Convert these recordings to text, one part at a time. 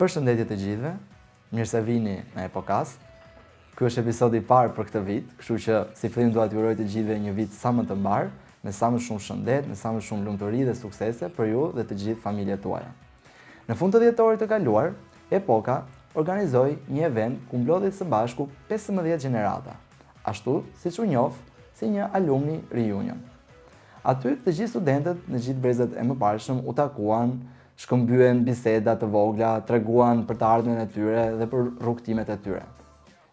Përshëndetje të gjithëve, mirë se vini në Epokast. Ky është episodi i parë për këtë vit, kështu që si fillim dua t'ju uroj të gjithëve një vit sa më të mbarë, me sa më shumë shëndet, me sa më shumë lumturi dhe suksese për ju dhe të gjithë familjet tuaja. Në fund të dhjetorit të kaluar, Epoka organizoi një event ku mblodhi së bashku 15 gjenerata, ashtu siç u njoh si një alumni reunion. Aty të gjithë studentët në gjithë brezat e mëparshëm u takuan, shkëmbyen biseda të vogla, treguan për të ardhmen e tyre dhe për rrugëtimet e tyre.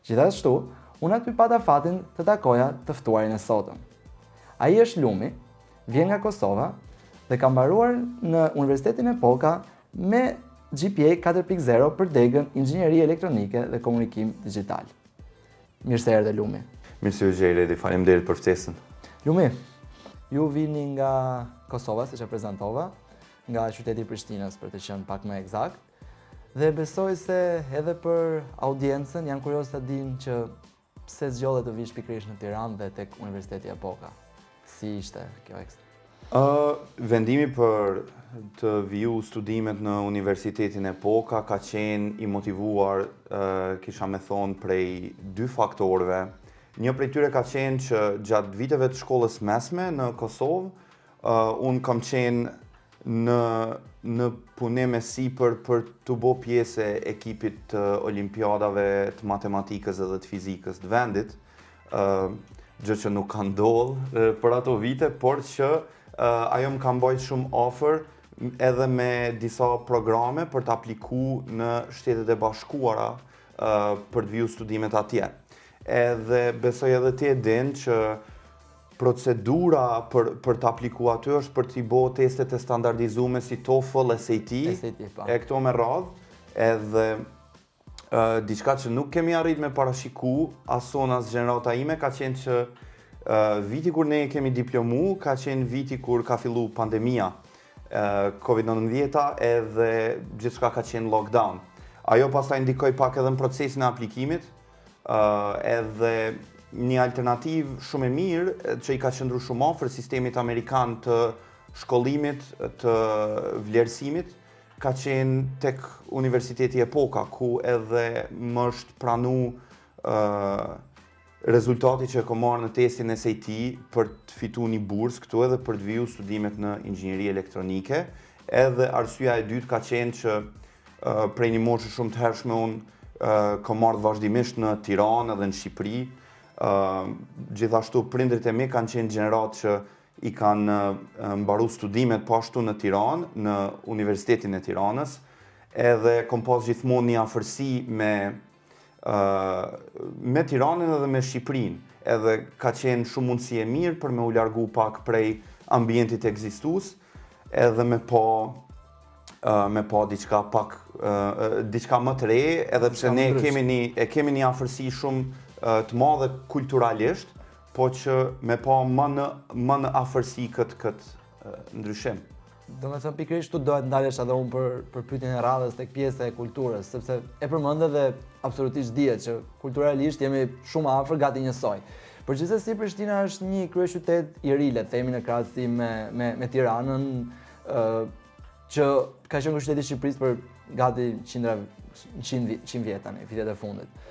Gjithashtu, unë aty pata fatin të takoja të ftuarin e sotëm. Ai është Lumi, vjen nga Kosova dhe ka mbaruar në Universitetin Epoka me GPA 4.0 për degën Inxhinieri Elektronike dhe Komunikim Digital. Mirë se erdhe Lumi. Mirë se ju gjej, Redi, faleminderit për ftesën. Lumi, ju vini nga Kosova, siç e prezantova, nga qyteti i Prishtinës për të qenë pak më eksakt. Dhe besoj se edhe për audiencën janë kurioz të dinë që pse zgjodhe të vish pikërisht në Tiranë dhe tek Universiteti Epoka. Si ishte kjo ekstra? Uh, vendimi për të viju studimet në Universitetin Epoka ka qenë i motivuar, uh, kisha me thonë, prej dy faktorëve. Një prej tyre ka qenë që gjatë viteve të shkollës mesme në Kosovë, uh, unë kam qenë në në punim e sipër për t'u bo pjesë e ekipit të olimpiadave të matematikës edhe të fizikës të vendit, uh, gjë që nuk ka ndodhë për ato vite, por që uh, ajo më ka mbajt shumë afër edhe me disa programe për të apliku në Shtetet e Bashkuara uh, për të viju studimet atje. Edhe besoj edhe ti e din që procedura për për të apliku aty është për t'i bo testet e standardizume si TOEFL, SAT, SAT po. e këto me radhë, edhe uh, diçka që nuk kemi arrit me parashiku, as unë as gjenerata ime, ka qenë që uh, viti kur ne kemi diplomu, ka qenë viti kur ka fillu pandemia, uh, COVID-19 edhe gjithçka ka qenë lockdown. Ajo pastaj ndikoi pak edhe në procesin e aplikimit, uh, edhe një alternativë shumë e mirë që i ka qëndru shumë afër sistemit amerikan të shkollimit, të vlerësimit, ka qenë tek Universiteti Epoka, ku edhe më është pranu uh, rezultati që e kom marrë në testin SAT për të fitu një bursë këtu edhe për të viju studimet në inxhinieri elektronike. Edhe arsyeja e dytë ka qenë që uh, prej një moshë shumë të hershme unë uh, kom marrë vazhdimisht në Tiranë edhe në Shqipëri. Uh, gjithashtu prindrit e mi kanë qenë gjeneratë që i kanë uh, mbaru studimet po ashtu në Tiranë, në Universitetin e Tiranës, edhe kom pas gjithmonë një afërsi me uh, me Tiranën edhe me Shqipërinë. Edhe ka qenë shumë mundësi e mirë për me u largu pak prej ambientit ekzistues, edhe me pa uh, me pa diçka pak uh, diçka më të re, edhe pse Diçka më ne ndryshe. kemi një e kemi një afërsi shumë uh, të madhe kulturalisht, po që me pa më në më në afërsi kët kët uh, ndryshim. Do me thënë pikërisht tu dohet ndalesh edhe unë për, për pyetjen e radhës tek pjesa e kulturës, sepse e përmende dhe absolutisht dihet që kulturalisht jemi shumë afër, gati njësoj. Por gjithsesi Prishtina është një kryeqytet i ri, le të themi në krahasim me me me Tiranën, ë që ka qenë kryeqyteti i Shqipërisë për gati qindra 100 vjet, 100 vjet tani, vitet e fundit.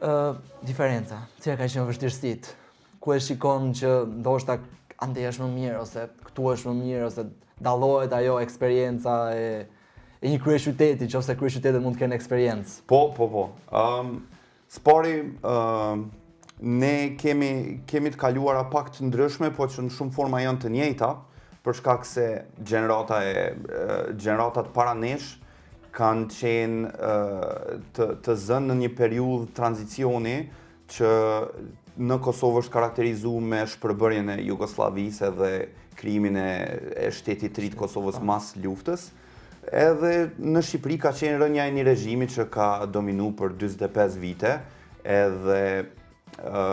Ë diferenca, cila ka qenë vështirësitë? Ku e shikon që ndoshta andej është më mirë ose këtu është më mirë ose dallohet ajo eksperienca e e një kryeqyteti, nëse kryeqytetet mund të kenë eksperiencë. Po, po, po. Um, S'pari, um, ne kemi, kemi të kaluara pak të ndryshme, po që në shumë forma janë të njëjta, për shkak se gjenerata e e, gjeneratat para nesh kanë qenë e, të, të zënë në një periudhë tranzicioni që në Kosovë është karakterizu me shpërbërjen e Jugosllavisë edhe krijimin e, e shtetit të ri të Kosovës mas luftës. Edhe në Shqipëri ka qenë rënja e një regjimi që ka dominu për 45 vite, edhe ë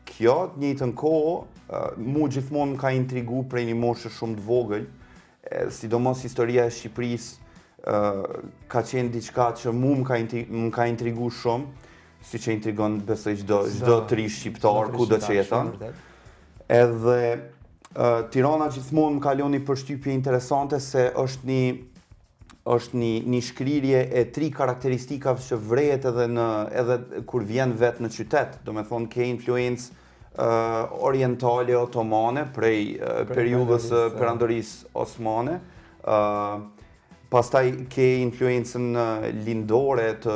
kjo të njëjtën kohë, ë, mu gjithmonë më ka intrigu prej një moshe shumë të vogël, e, sidomos historia e Shqipërisë ë ka qenë diçka që mu më ka, intri, më ka intrigu shumë, si që intrigon besoj çdo çdo të ri shqiptar kudo që jeton. Edhe uh, Tirana gjithmonë më ka lënë një përshtypje interesante se është një Është një një shkrirje e tri karakteristikave që vrehet edhe në edhe kur vjen vetë në qytet, domethonë ke influencë uh, orientale otomane prej uh, periudhës së perandorisë osmane. Uh, pastaj ke influencën lindore të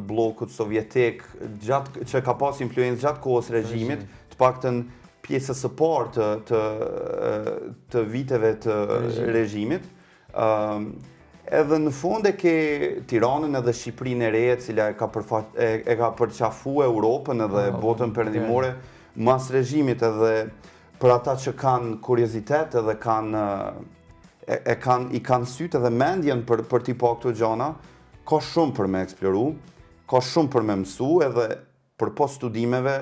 bllokut sovjetik, gjatë që ka pas influencë gjatë kohës regjimit, të paktën pjesës së parë të të të viteve të regjimit. Ëm edhe në fund e ke Tiranën edhe Shqipërinë e re, e cila e ka përfa, e, e ka përqafu Europën edhe oh, botën perëndimore mas regjimit edhe për ata që kanë kuriozitet edhe kanë e, e kanë i kanë sytë edhe mendjen për për t'i pa këto gjana, ka shumë për me eksploru, ka shumë për me mësu edhe Përpos studimeve,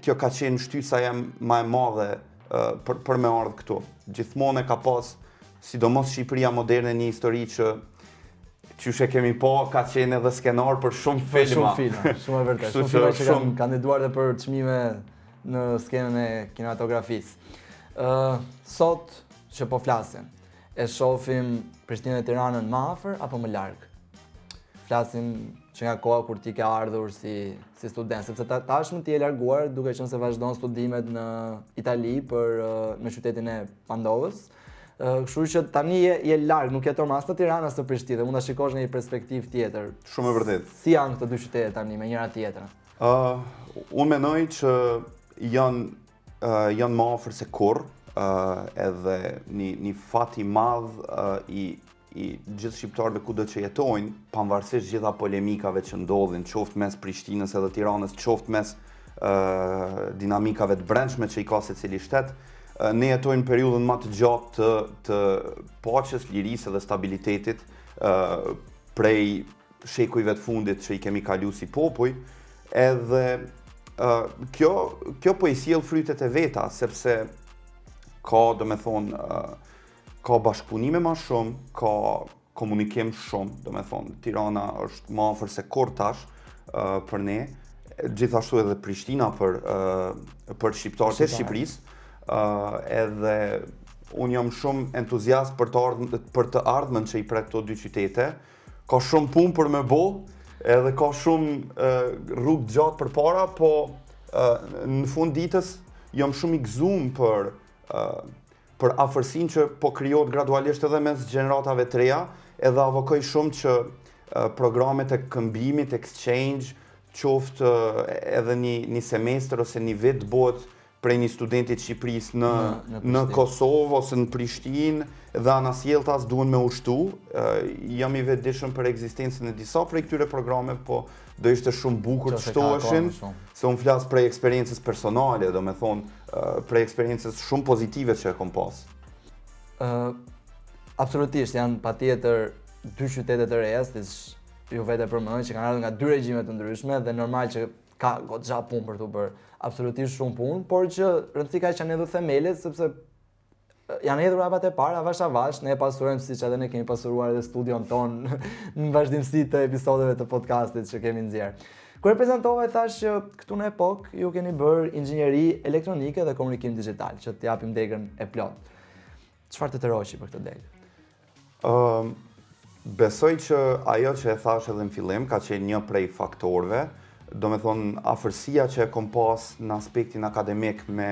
kjo ka qenë shtysa jem ma e madhe për, për me ardhë këtu. Gjithmonë e ka pas, sidomos Shqipëria moderne, një histori që qysh e kemi pa, ka qenë edhe skenar për shumë filma. Për shumë filma, shumë e vërtetë. Shumë filma që shumë... kanë kandiduar dhe për çmime në skenën e kinematografisë. Uh, sot që po flasim, e shofim Prishtinën e Tiranën më afër apo më larg? Flasim që nga koha kur ti ke ardhur si si student, sepse ta, tashmë ti je larguar duke qenë se vazhdon studimet në Itali për në qytetin e Padovës. Kështu që tani je je larg, nuk jeton as në Tiranë as në Prishtinë, mund ta shikosh në një perspektivë tjetër. Shumë e vërtetë. Si janë këto dy qytete tani me njëra tjetrën? Ë, uh, unë mendoj që janë uh, janë më afër se kurrë, uh, edhe një një fat i madh uh, i i gjithë shqiptarëve kudo që jetojnë, pavarësisht gjitha polemikave që ndodhin, qoftë mes Prishtinës edhe Tiranës, qoftë mes uh, dinamikave të brendshme që i ka secili shtet, ne jetojmë periudhën më të gjatë të, të paqes, lirisë dhe stabilitetit uh, prej shekujve të fundit që i kemi kalu si popuj, edhe uh, kjo, kjo po i sjell frytet e veta, sepse ka, domethonë, uh, Ka bashkëpunime ma shumë, ka komunikim shumë, domethonë, Tirana është ma afër se kurrë tash uh, për ne, gjithashtu edhe Prishtina për, uh, për shqiptarët e Shqipërisë, uh, edhe unë jam shumë entuziast për të, ardhm, për të ardhmen që i pret këto dy qytete, ka shumë punë për me bo, edhe ka shumë uh, rrugë gjatë përpara, po uh, në fund ditës jam shumë i gëzum për uh, për afërsinë që po krijohet gradualisht edhe mes gjeneratave të reja, edhe avokoj shumë që programet e këmbimit, exchange, qoftë edhe një, një semestër ose një vit bëhet prej një studenti të Shqipërisë në, në, në, në Kosovë ose në Prishtinë dhe anasjelltas duhen me u shtu. Jam i vetëdijshëm për ekzistencën e disa prej këtyre programeve, po do ishte shumë bukur të shtoheshin, se unë flas prej eksperiencës personale, domethonë, prej eksperiencës shumë pozitive që e kom pas. Uh, absolutisht, janë patjetër dy qytete të reja, siç ju vetë e përmendët, që kanë ardhur nga dy regjime të ndryshme dhe normal që ka goxha punë për të bërë. Absolutisht shumë punë, por që rëndësi ka që janë hedhur themelet, sepse janë hedhur hapat e parë, avash avash, ne e pasurojmë siç edhe ne kemi pasuruar edhe studion tonë në vazhdimësi të episodeve të podcastit që kemi nxjerrë. Kur e prezantova e thash që këtu në Epokë ju keni bërë inxhinieri elektronike dhe komunikim digital, që të japim degën e plotë. Çfarë të tërhoqi për këtë degë? Ëm besoj që ajo që e thash edhe në fillim ka qenë një prej faktorëve, domethonë afërsia që e kom pas në aspektin akademik me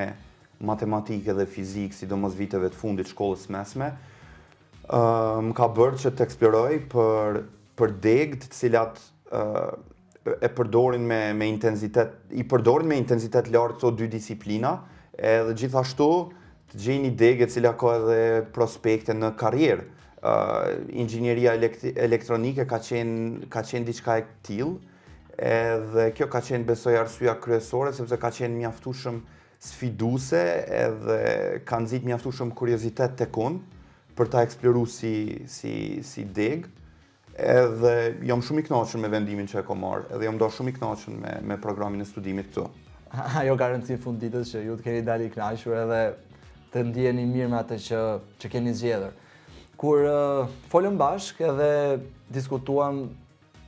matematikë dhe fizikë, sidomos viteve të fundit shkollës mesme, më ka bërë që të eksploroj për, për degë të cilat e përdorin me, me intensitet, i përdorin me intensitet lartë këto dy disiplina, edhe gjithashtu të gjej një degë e cila ka edhe prospekte në karrierë. Uh, inxhinieria elektronike ka qenë ka qenë diçka e tillë, edhe kjo ka qenë besoj arsyeja kryesore sepse ka qenë mjaftueshëm sfiduese edhe ka nxit mjaftueshëm kuriozitet tek unë për ta eksploru si si si degë. Edhe jam shumë i kënaqur me vendimin që e kam marrë, edhe jam do shumë i kënaqur me me programin e studimit këtu. Ajo ka rëndësi në fund ditës që ju të keni dalë i kënaqur edhe të ndiheni mirë me atë që që keni zgjedhur. Kur uh, folëm bashkë edhe diskutuam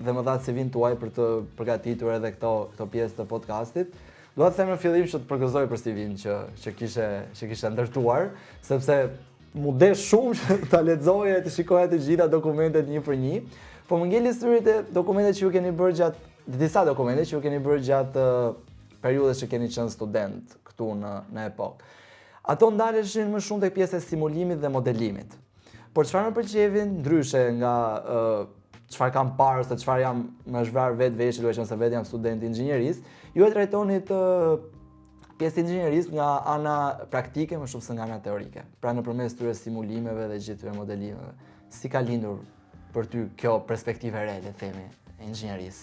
dhe më dhatë CV-n tuaj për të përgatitur edhe këto këto pjesë të podcastit. Dua të them në fillim që të përgëzoj për CV-n që që kishe që kishe ndërtuar, sepse M'u desh shumë që ta lexoja e të shikoja të gjitha dokumentet një për një, po më ngeli syri te dokumentet që ju keni bërë gjatë disa dokumente që ju keni bërë gjatë periudhës që keni qenë student këtu në në Epokë. Ato ndaleshin më shumë tek pjesa e simulimit dhe modelimit. Por çfarë më pëlqeu ndryshe nga çfarë kam parë ose çfarë jam më është vrarë vetë veshi, duke qenë se vetë jam student i inxhinierisë, ju e trajtonit pjesën e inxhinierisë nga ana praktike më shumë se nga ana teorike. Pra nëpërmes këtyre simulimeve dhe gjithë këtyre modelimeve. Si ka lindur për ty kjo perspektivë e re, le të themi, e inxhinierisë?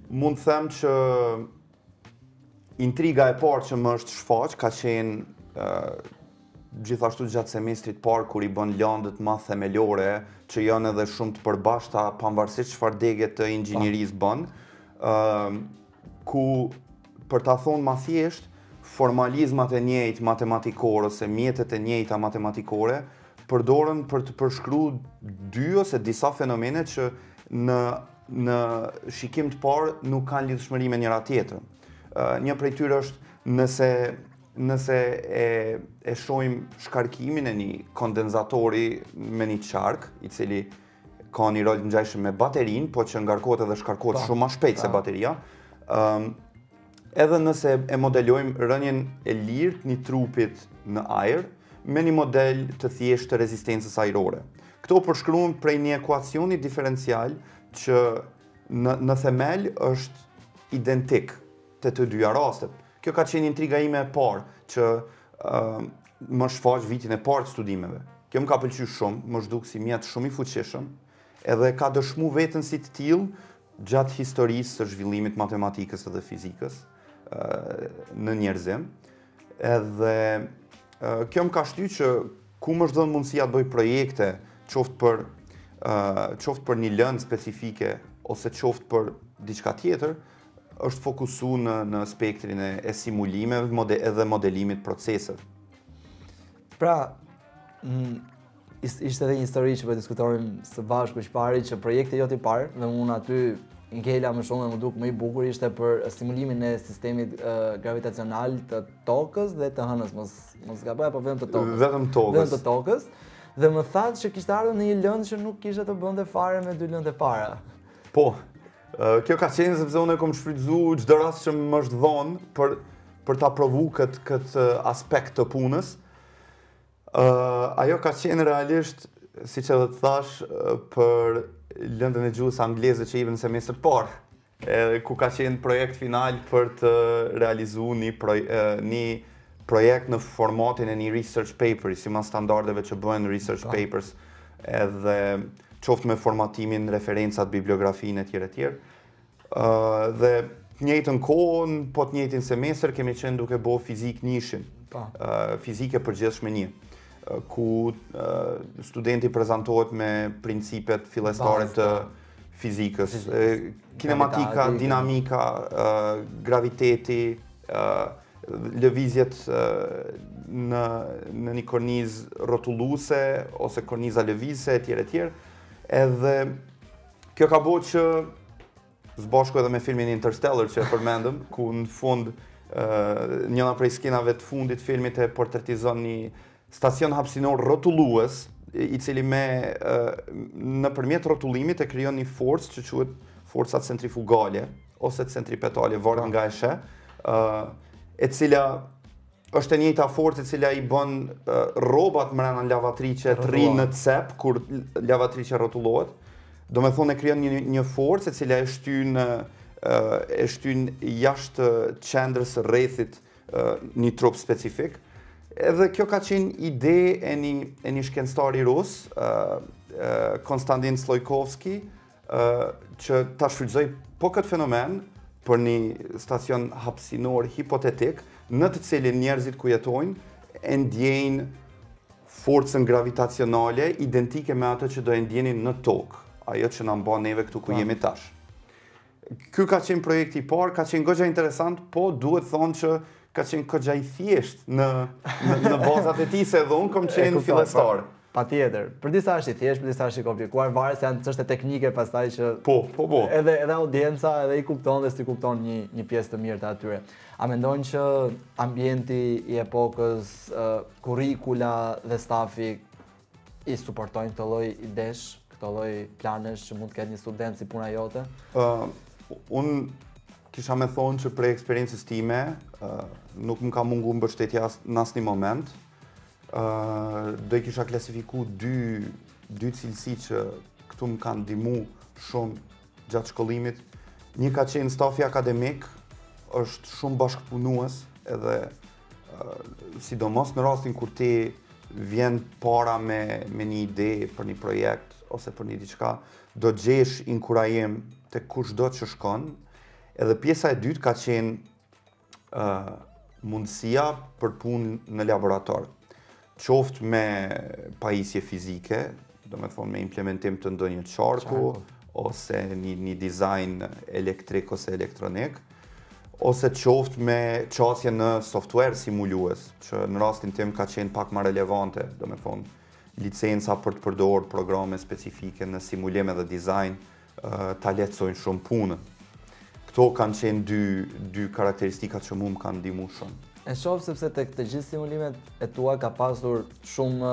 Mund të them që intriga e parë që më është shfaq ka qenë gjithashtu gjatë semestrit parë kur i bën lëndët më themelore, që janë edhe shumë të përbashkëta pavarësisht çfarë dege të inxhinierisë bën, ku për ta thonë ma thjesht, formalizmat e njëjtë matematikore ose mjetet e njëjta matematikore përdoren për të përshkru dy ose disa fenomene që në shikim të parë nuk kanë lidhshmëri me njëra tjetrën. Një prej tyre është nëse e shohim shkarkimin e një kondenzatori me një qark, i cili ka një rol të ngjashëm me baterinë, po që ngarkohet edhe shkarkohet shumë më shpejt se bateria. Edhe nëse e modelojmë rënien e lirë të një trupit në ajër me një model të thjeshtë të rezistencës ajrore. Këto përshkruhen prej një ekuacioni diferencial që në themel është identik të të dyja rastet. Kjo ka qenë intriga ime e parë që më shfaq vitin e parë të studimeve. Kjo më ka pëlqyer shumë, më zhduk si mjet shumë i fuqishëm, edhe ka dëshmu veten si të tillë gjatë historisë së zhvillimit matematikës edhe fizikës në njerëzim. Edhe kjo më ka shty që ku më është dhënë mundësia të bëj projekte, qoftë për një lëndë specifike ose qoftë për diçka tjetër, është fokusu në spektrin e simulimeve edhe modelimit proceseve. Pra, ishte edhe një histori që po diskutonim së bashku që pari, që projekti jot i parë, dhe unë aty ngela më shumë dhe më duk më i bukur ishte për simulimin e sistemit gravitacional të tokës dhe të hënës, mos gaboj apo vetëm të tokës? Vetëm tokës. Vetëm të tokës. Dhe më thatë që kishte ardhur në një lëndë që nuk kishte të bënte fare me dy lëndë e para. Po, kjo ka qenë sepse unë e kom shfrytzu çdo rast që më është dhënë për ta provu këtë aspekt të punës. Ajo ka qenë realisht, siç edhe të thash, për lëndën e gjuhës angleze që i në semestër të parë, edhe ku ka qenë projekt final për të realizu një projekt në formatin e një research paper, si mas standardeve që bëhen research papers, edhe qoftë me formatimin, referencat, bibliografinë e tjere tjere. Dhe të njëjtën kohë, po të njëjtin semestër, kemi qenë duke bo fizik njëshin, fizike përgjithshme një, ku studenti prezantohet me principet fillestare të fizikës, kinematika, dinamika, graviteti, lëvizjet në një kornizë rrotulluese ose korniza lëvizëse etj etj. Edhe kjo ka bërë që së bashku edhe me filmin Interstellar që e përmendëm, ku në fund njëna prej skenave të fundit filmit e portretizon një stacion hapësinor rrotullues, i cili me nëpërmjet rrotullimit e krijon një forcë që quhet forca centrifugale ose centripetale, varet nga e sheh, e cila është e njëjta forcë e cila i bën rrobat mbrenda në lavatriçe të rrinë në cep kur lavatriçja rrotullohet. Do me thonë e krijon një forcë e cila e shtyn jashtë qendrës së rrethit një trup specifik. Edhe kjo ka qenë ide e një shkencëtari rus, Konstantin Tsiolkovsky, që ta shfrytëzoj po këtë fenomen për një stacion hapësinor hipotetik, në të cilin njerëzit ku jetojnë e ndjejnë forcën gravitacionale identike me atë që do e ndjenin në tokë, ajo që na mban neve këtu ku jemi tash. Ky ka qenë projekti i parë, ka qenë goxha interesant, po duhet thonë që ka qenë goxha i thjesht në bazat e tij, se edhe unë kam qenë kuptoj, fillestar. Po. Patjetër. Për disa është i thjeshtë, për disa është i komplikuar, varet se janë çështje teknike pastaj që Po, po, po. Edhe edhe audienca edhe i kupton dhe s'i kupton një një pjesë të mirë të atyre. A mendon që ambienti i epokës, kurrikula dhe stafi i suportojnë këto lloj idesh, këto lloj planesh që mund të ketë një student si puna jote? Unë kisha me thonë që prej eksperiencës time, nuk më ka mungu mbështetja as, në asnjë moment. Do i kisha klasifiku dy cilësi që këtu më kanë ndihmu shumë gjatë shkollimit. Një ka qenë stafi akademik, është shumë bashkëpunues edhe sidomos në rastin kur ti vjen para me një ide për një projekt ose për një diçka, do gjesh inkurajim te kushdo që shkon. Edhe pjesa e dytë ka qenë mundësia për punë në laborator. Qoftë me pajisje fizike, do me thonë me implementim të ndonjë qarku, ose një dizajn elektrik ose elektronik, ose qoftë me qasje në software simulues, që në rastin tim ka qenë pak më relevante, do me thonë licenca për të përdorur programe specifike në simulim edhe dizajn, ta lehtësojnë shumë punën. Këto kanë qenë dy karakteristikat që mu më kanë ndihmu shumë. E shoh sepse tek të gjithë simulimet e tua ka pasur shumë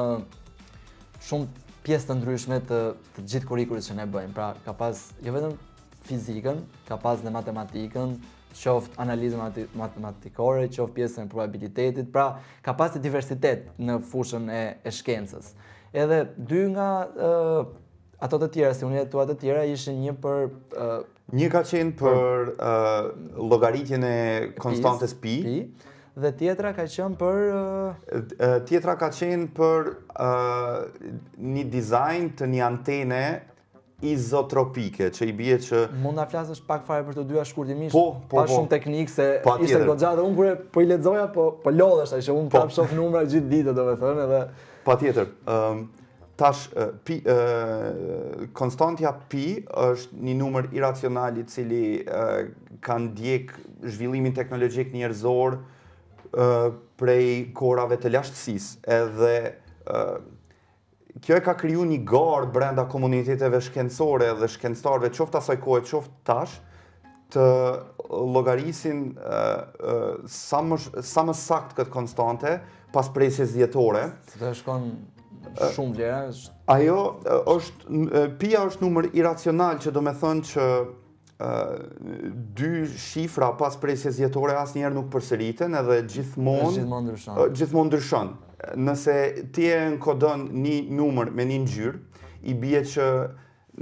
shumë pjesë të ndryshme të gjithë kurrikulit që ne bëjmë. Pra, ka pas jo vetëm fizikën, ka pas dhe matematikën, qoftë analizën matematikore, qoftë pjesën e probabilitetit, pra ka pas një diversitet në fushën e shkencës. Edhe dy nga ato të tjera, simulimet tua të tjera, ishin një për Një ka qenë për llogaritjen e konstantes pi. Pi. Dhe tjetra ka qenë për Tjetra ka qenë për një dizajn të një antene izotropike, që i bie që Mund na flasësh pak fare për të dyja shkurtimisht, Po, pa po. shumë teknik se ishte goxha dhe unë kur po i lexoja po lodhesh, ai që unë prapë shoh numra gjithë ditën, domethënë edhe Patjetër. Tash pi, konstantja pi është një numër iracional i cili ka ndjek zhvillimin teknologjik njerëzor prej kohërave të lashtësisë, edhe kjo e ka kriju një garë brenda komuniteteve shkencore dhe shkencëtarëve, qoftë asaj kohe, qoftë tash, të llogarisin sa më sakt këtë konstante pas presjes dhjetore. Sepse shkon shumë vlera, është Ajo, është, pia është numër iracional, që do me thënë që dy shifra pas presjes dhjetore asnjëherë nuk përsëriten edhe gjithmonë Gjithmonë ndryshon. Gjithmonë ndryshon. Nëse ti e enkodon një numër me një ngjyrë, i bie që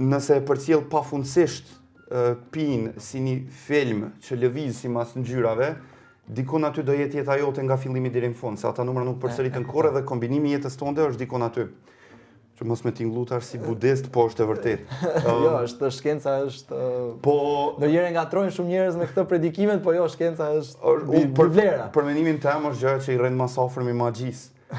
nëse e përcjell pafundësisht pin si një film që lëviz sipas ngjyrave, dikun aty do jetë jeta jote nga fillimi deri në fund, se ata numra nuk përsëriten kurrë dhe kombinimi i jetës tënde është dikun aty. Që mos me tinglu tash si budist, po është e vërtetë. Jo, është shkenca është Po ndonjëherë ngatrojnë shumë njerëz me këtë predikimet, po jo, shkenca është Unë mbi vlera. Për mendimin tim është gjëja që i rrën më së afërmi magjisë.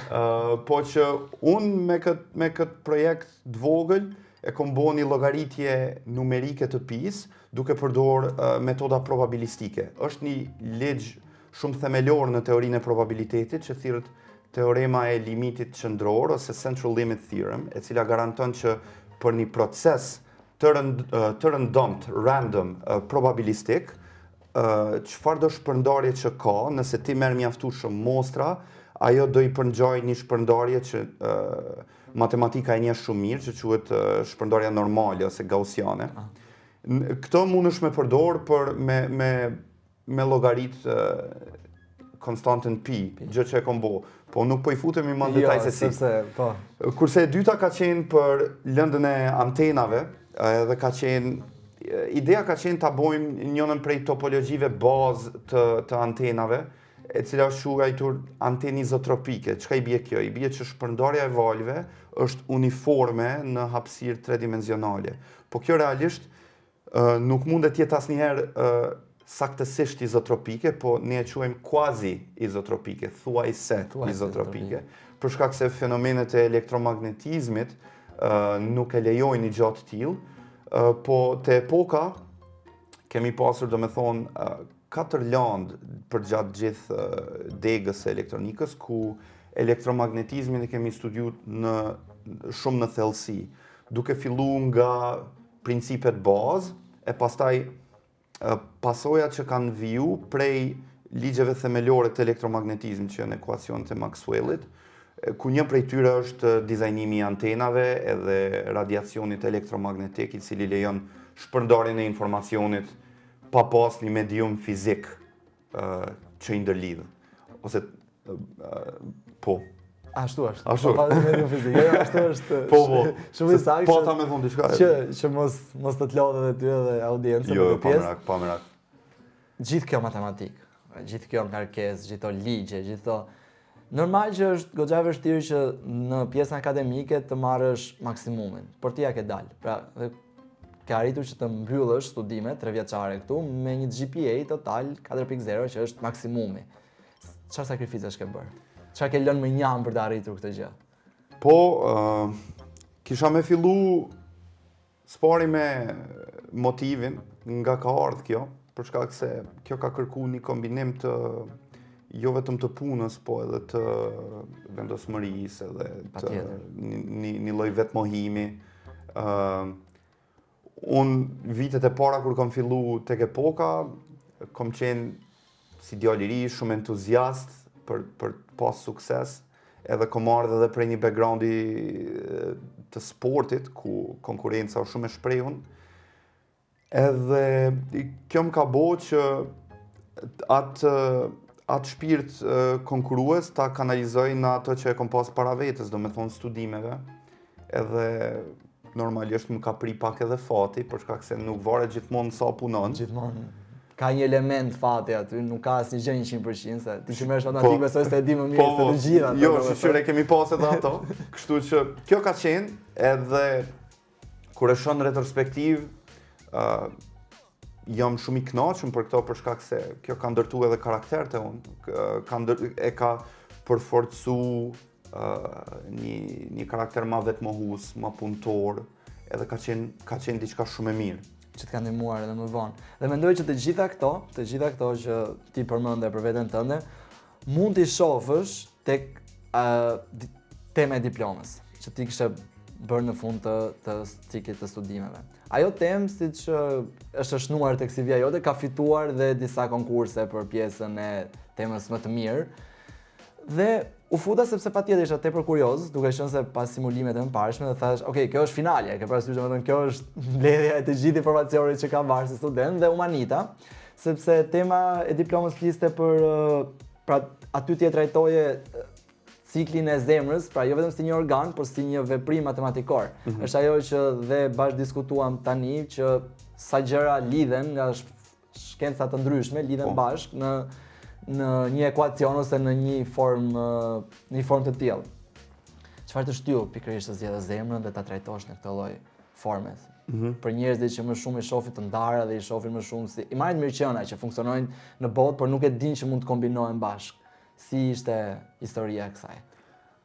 Po që unë me kët projekt të vogël e kom bo një llogaritje numerike të pis, duke përdor metoda probabilistike. Është një ligj shumë themelor në teorinë e probabilitetit që thirret teorema e limitit qendror ose Central Limit Theorem, e cila garanton që për një proces të rëndomt, random, probabilistik, çfarë do shpërndarje që ka, nëse ti merr mjaftueshëm mostra, ajo do i përngjaj një shpërndarje që matematika e njeh shumë mirë, që quhet shpërndarja normale ose gaussiane. Këto mundesh me përdor për me llogarit konstanten pi, gjë që e kom bo. Po nuk po i futemi më në Jo, detaj se si. sepse, po. Kurse e dyta ka qenë për lëndën e antenave, edhe ka qenë ideja ka qenë ta bojmë njënën prej topologjive bazë të antenave, e cila është quajtur antenë izotropike. Çka i bie kjo? I bie që shpërndarja e valëve është uniforme në hapësirë tredimensionale. Po kjo realisht nuk mundet të jetë asnjëherë saktësisht izotropike, po ne e quajmë quasi izotropike, thuajse Thuajse izotropike, izotropike. për shkak se fenomenet e elektromagnetizmit nuk e lejojnë një gjë të tillë, po te epoka kemi pasur, do me thonë, katër landë përgjatë gjithë degës së elektronikës, ku elektromagnetizmin e kemi studiu në shumë në thellësi, duke fillu nga principet bazë, e pastaj pasojat që kanë viju prej ligjeve themelore të elektromagnetizmit që janë ekuacionet e Maxwellit, ku një prej tyre është dizajnimi i antenave edhe radiacionit elektromagnetik, i cili lejon shpërndarjen e informacionit pa pas një medium fizik që i ndërlidh. Ose po. Ashtu është. Ashtu. Pa pas medium fizik. Jo, ashtu është. Po, po. Shumë i saktë. Po ta me thonë diçka. Që që mos mos të të lodh edhe ty edhe audiencën jo, jo, pa merak, pa merak. Gjithë kjo matematikë, gjithë kjo ngarkesë, gjithë këto ligje, gjithë këto Normal që është goxha e vështirë që në pjesën akademike të marrësh maksimumin, por ti ja ke dalë. Pra, dhe ke arritur që të mbyllësh studimet trevjeçare këtu me një GPA total 4.0 që është maksimumi. Çfarë sakrificash ke bërë? Çfarë ke lënë mënjanë për të arritur këtë gjë? Po, uh, kisha me fillu s'pari me motivin nga ka ardhë kjo, për shkak se kjo ka kërku një kombinim të jo vetëm të punës, po edhe të vendosmërisë edhe të një, një, një lloj vetmohimi. Ë uh, unë vitet e para kur kam fillu tek Epoka, kam qenë si djalë i ri, shumë entuziast për për të pas sukses, edhe kom ardhë edhe prej një backgroundi të sportit ku konkurrenca është shumë e shprehun. Edhe kjo më ka bo që atë atë shpirt konkurrues ta kanalizoj në ato që e kom pas para vetes, do me thonë studimeve. Edhe normalisht më ka pri pak edhe fati, për shkak se nuk varet gjithmonë sa punon. Gjithmonë ka një element fati aty, nuk ka asnjë gjë 100%, se ti që merresh matematikë po, besoj se e di më mirë po, se të gjitha ato. Jo, shyqyr e kemi pas edhe ato. Kështu që kjo ka qenë edhe kur e shoh në retrospektivë, ë uh, jam shumë i kënaqur për këto për shkak se kjo ka ndërtu edhe karakter te unë, ka ndër, e ka përforcu uh, një një karakter ma vetmohus, ma punëtor, edhe ka qenë ka qenë diçka shumë e mirë që të ka ndihmuar edhe më vonë. Dhe mendoj që të gjitha këto, të gjitha këto që ti përmende për veten tënde, mund t'i shofësh tek uh, tema e diplomës që ti kishe bërë në fund të të ciklit të studimeve. Ajo temë, siç është shënuar tek CV-ja jote, ka fituar dhe disa konkurse për pjesën e temës më të mirë. Dhe u futa sepse patjetër isha tepër kurioz, duke qenë se pas simulimet e mëparshme dhe thash, ok, kjo është finalja, ke parasysh domethënë kjo është mbledhja e të gjithë informacionit që kam marrë si student dhe u mahnita, sepse tema e diplomës fliste për pra aty ti e trajtoje ciklin e zemrës, pra jo vetëm si një organ, por si një veprim matematikor. Mm -hmm. Është ajo që dhe bashkë diskutuam tani që sa gjëra lidhen nga shkenca të ndryshme, lidhen po. bashkë në në një ekuacion ose në një formë në një formë të tillë. Çfarë të shtyu pikërisht të zgjedhësh zemrën dhe ta trajtosh në këtë lloj forme? Mm -hmm. Për njerëzit që më shumë i shohin të ndara dhe i shohin më shumë si i marrin mirëqena që funksionojnë në botë, por nuk e dinë që mund të kombinohen bashkë. Si ishte historia e kësaj?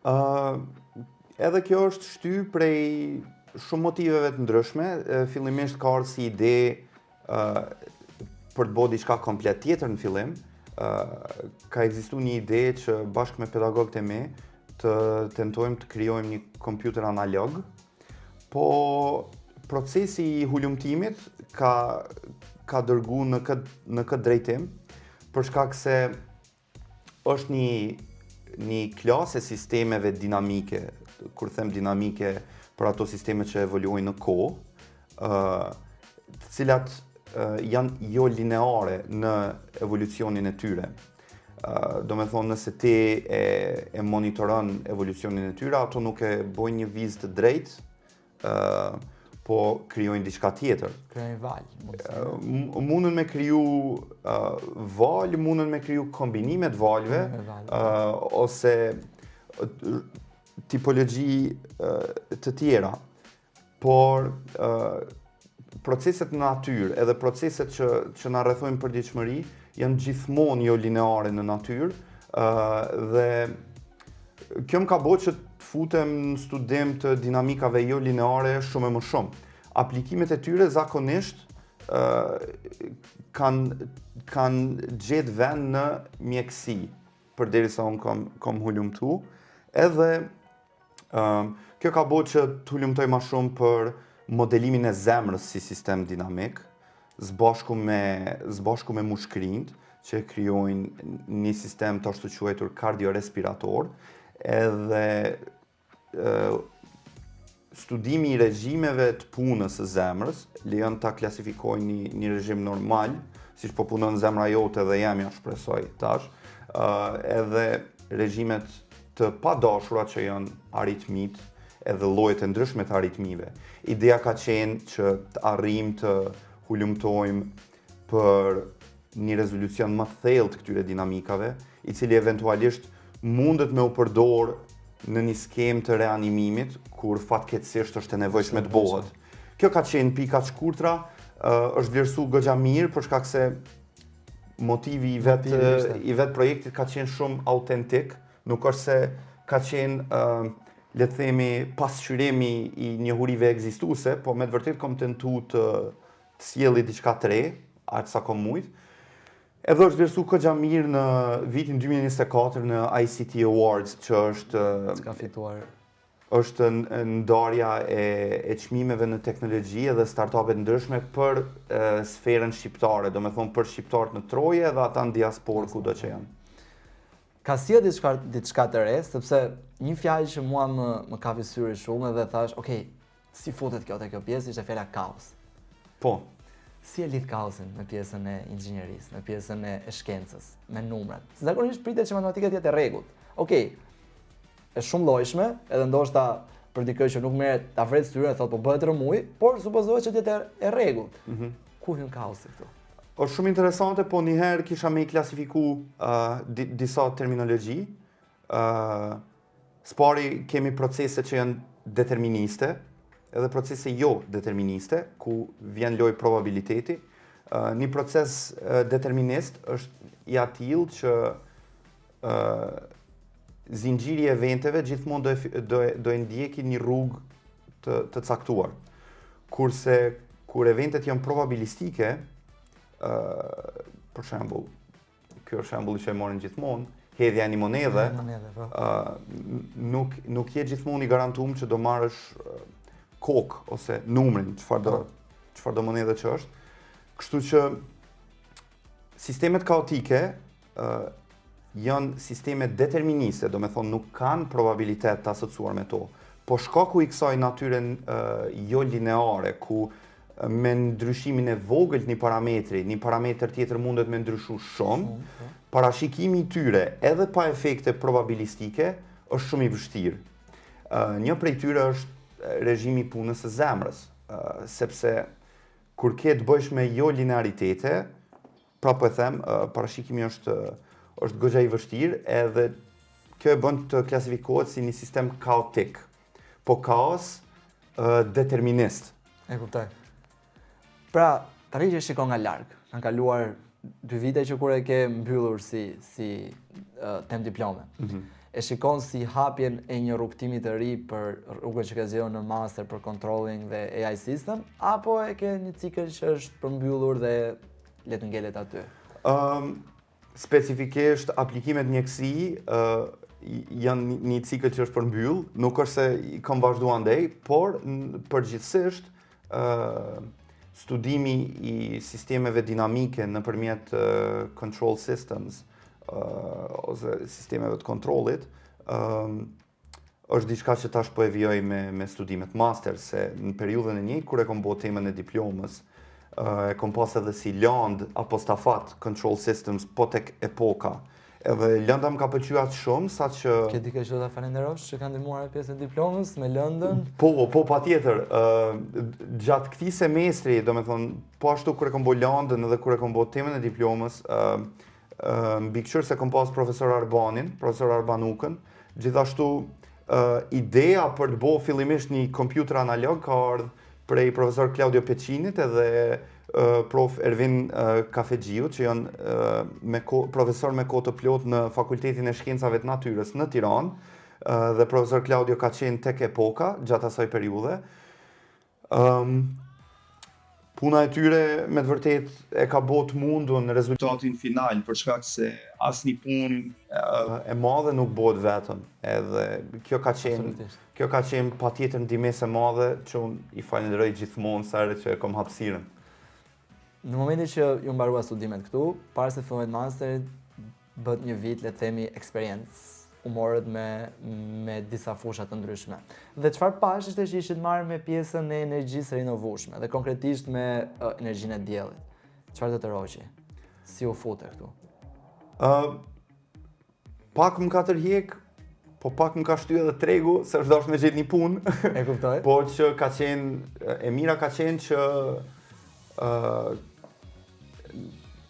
Ë, uh, edhe kjo është shty prej shumë motiveve të ndryshme. Fillimisht ka ardhur si ide ë uh, për të bërë diçka komplet tjetër në fillim. ë uh, ka ekzistuar një ide që bashkë me pedagogët e mi të tentojmë të krijojmë një kompjuter analog, po procesi i hulumtimit ka ka dërgu në këtë në këtë drejtim, për shkak se është një një klasë e sistemeve dinamike, kur them dinamike për ato sisteme që evoluojnë në kohë, ë të cilat janë jo lineare në evolucionin e tyre. Uh, do me thonë nëse ti e, e monitoron evolucionin e tyre, ato nuk e bojnë një vizë të drejtë, ë po krijojnë diçka tjetër. Krijojnë valë, mund të themi. Mundën me kriju uh, valë, mundën me kriju kombinime të valëve, uh, ose tipologji uh, të tjera. Por uh, proceset në natyrë, edhe proceset që që na rrethojnë në përditshmëri janë gjithmonë jo lineare në natyrë, ë uh, dhe Kjo më ka bo që të futem në studim të dinamikave jo lineare shumë e më shumë. Aplikimet e tyre zakonisht ë kanë kanë gjetë vend në mjekësi, përderisa unë kam kam hulumtu, edhe Kjo ka bo që të hulumtoj ma shumë për modelimin e zemrës si sistem dinamik, zbashku me mushkrinjt, që krijojnë një sistem të ashtu quajtur kardiorespirator, edhe studimi i regjimeve të punës së zemrës lejon ta klasifikojnë një regjim normal, siç po punon zemra jote dhe jemja, shpresoj tash, edhe regjimet të padashura që janë aritmit edhe llojet e ndryshme të aritmive. Ideja ka qenë që të arrijmë të hulumtojmë për një rezolucion më të thellë të këtyre dinamikave, i cili eventualisht mundet me u përdor në një skemë të reanimimit, kur fatkeqësisht është e nevojshme të bëhet. Kjo ka qenë pika të shkurtra, është vlerësu goxha mirë për shkak se motivi i vet Motivi ishte. i vet projektit ka qenë shumë autentik, nuk është se ka qenë le të themi pasqyrimi i njohurive ekzistuese, po me të vërtetë kom tentu të sjelli diçka të re, aq sa kom mujt. Edhe është vlerësu goxha mirë në vitin 2024 në ICT Awards, që është Ka fituar. Është ndarja e çmimeve në teknologji edhe startupet ndryshme për sferën shqiptare, do me thonë për shqiptarët në troje dhe ata në diasporë kudo që janë. Ka sjellë diçka të re, sepse një fjalë që mua më kapi syri shumë edhe thash, "Ok, si futet kjo te kjo pjesë", ishte fjala kaos. Si e lidh kaosin me pjesën e inxhinierisë, me pjesën e shkencës, me numrat? Zakonisht pritet që matematika të jetë e rregullt. Okej, është shumë llojshme, edhe ndoshta për dikë që nuk merret ta vret syrin e thotë po bëhet rrëmuj, por supozohet që të jetë e rregullt. Ku hyn kaosi këtu? Është shumë interesante, po një herë kisha me i klasifiku disa terminologji. S'pari kemi procese që janë deterministe, edhe procese jo deterministe, ku vjen loj probabiliteti. Një proces determinist është i atillë që zinxhiri i eventeve gjithmonë do e ndjeki një rrugë të caktuar. Kurse kur eventet janë probabilistike, për shembull, ky është shembulli që e marrin gjithmonë, hedhja e një monedhe, Monedhe, po. nuk je gjithmonë i garantuar që do marrësh kokë ose numrin, çfarë do monedhe që është. Kështu që sistemet kaotike janë sisteme deterministe, do me thonë nuk kanë probabilitet të asociuar me to. Po shkaku i kësaj natyre jo lineare, ku me ndryshimin e vogël të një parametri, një parametër tjetër mundet me ndryshu shumë, parashikimi i tyre edhe pa efekte probabilistike është shumë i vështirë. Një prej tyre është regjimi i punës së zemrës, sepse kur ke të bëjsh me jo linearitete, pra po e them, parashikimi është goxha i vështirë edhe kjo e bën të klasifikohet si një sistem kaotik. Po kaos determinist. E kuptoj. Pra, tani që shikon nga larg, kanë kaluar 2 vite që kur e ke mbyllur si tem diplome. E shikon si hapjen e një rrugëtimi të ri për rrugën që ke zgjedhur në master për controlling dhe AI system, apo e ke një cikël që është përmbyllur dhe le të ngelet aty? Specifikisht aplikimet mjekësi janë një cikël që është përmbyll, nuk është se i kam vazhdu andej, por përgjithsisht studimi i sistemeve dinamike nëpërmjet control systems ose sistemeve të kontrollit është diçka që tash po e vijoj me studimet master, se në periudhën e njëjtë kur e kom bo temën e diplomës, e kom pas edhe si landë apostafat control systems po tek Epoka. Edhe lënda më ka pëlqyer aq shumë sa që Ke dikë që do ta falenderosh që ka ndihmuar e pjesën e diplomës me lëndën? Po, pa tjetër. Gjatë këtij semestri, do me thonë, po ashtu kur e kom bo lëndën edhe kur e kom bo temën e diplomës, mbikëqyr se kom pas profesor Arbanin, profesor Arban Ukën, gjithashtu ideja për të bo fillimisht një kompjuter analog ka ardhur prej profesor Claudio Pecinit edhe prof Ervin Kafexhiu, që janë profesor me kohë të plotë në Fakultetin e Shkencave të Natyrës në Tiranë, dhe profesor Claudio ka qenë tek Epoka gjatë asaj periudhe. Puna e tyre me të vërtetë e ka bo të mundun rezultatin final, për shkak se asnjë punë e madhe nuk bëhet vetëm. Edhe kjo ka qenë kjo ka qenë patjetër ndihmesë e madhe që unë i falenderoj gjithmonë sa herë që e kam hapësirën. Në momentin që ju mbarua studimet këtu, para se të fillonit masterit, bët një vit, le të themi, eksperiencë, u morët me me disa fusha të ndryshme. Dhe çfarë pash ishte që ishit marrë me pjesën e energjisë rinovueshme dhe konkretisht me uh, energjinë e diellit. Çfarë të tërhoqi? Si u fute këtu? Ë uh, pak më ka tërhjek, po pak më ka shty edhe tregu, se është dashur me gjetë një punë. E kuptoj. po që ka qenë, e mira ka qenë që ë uh,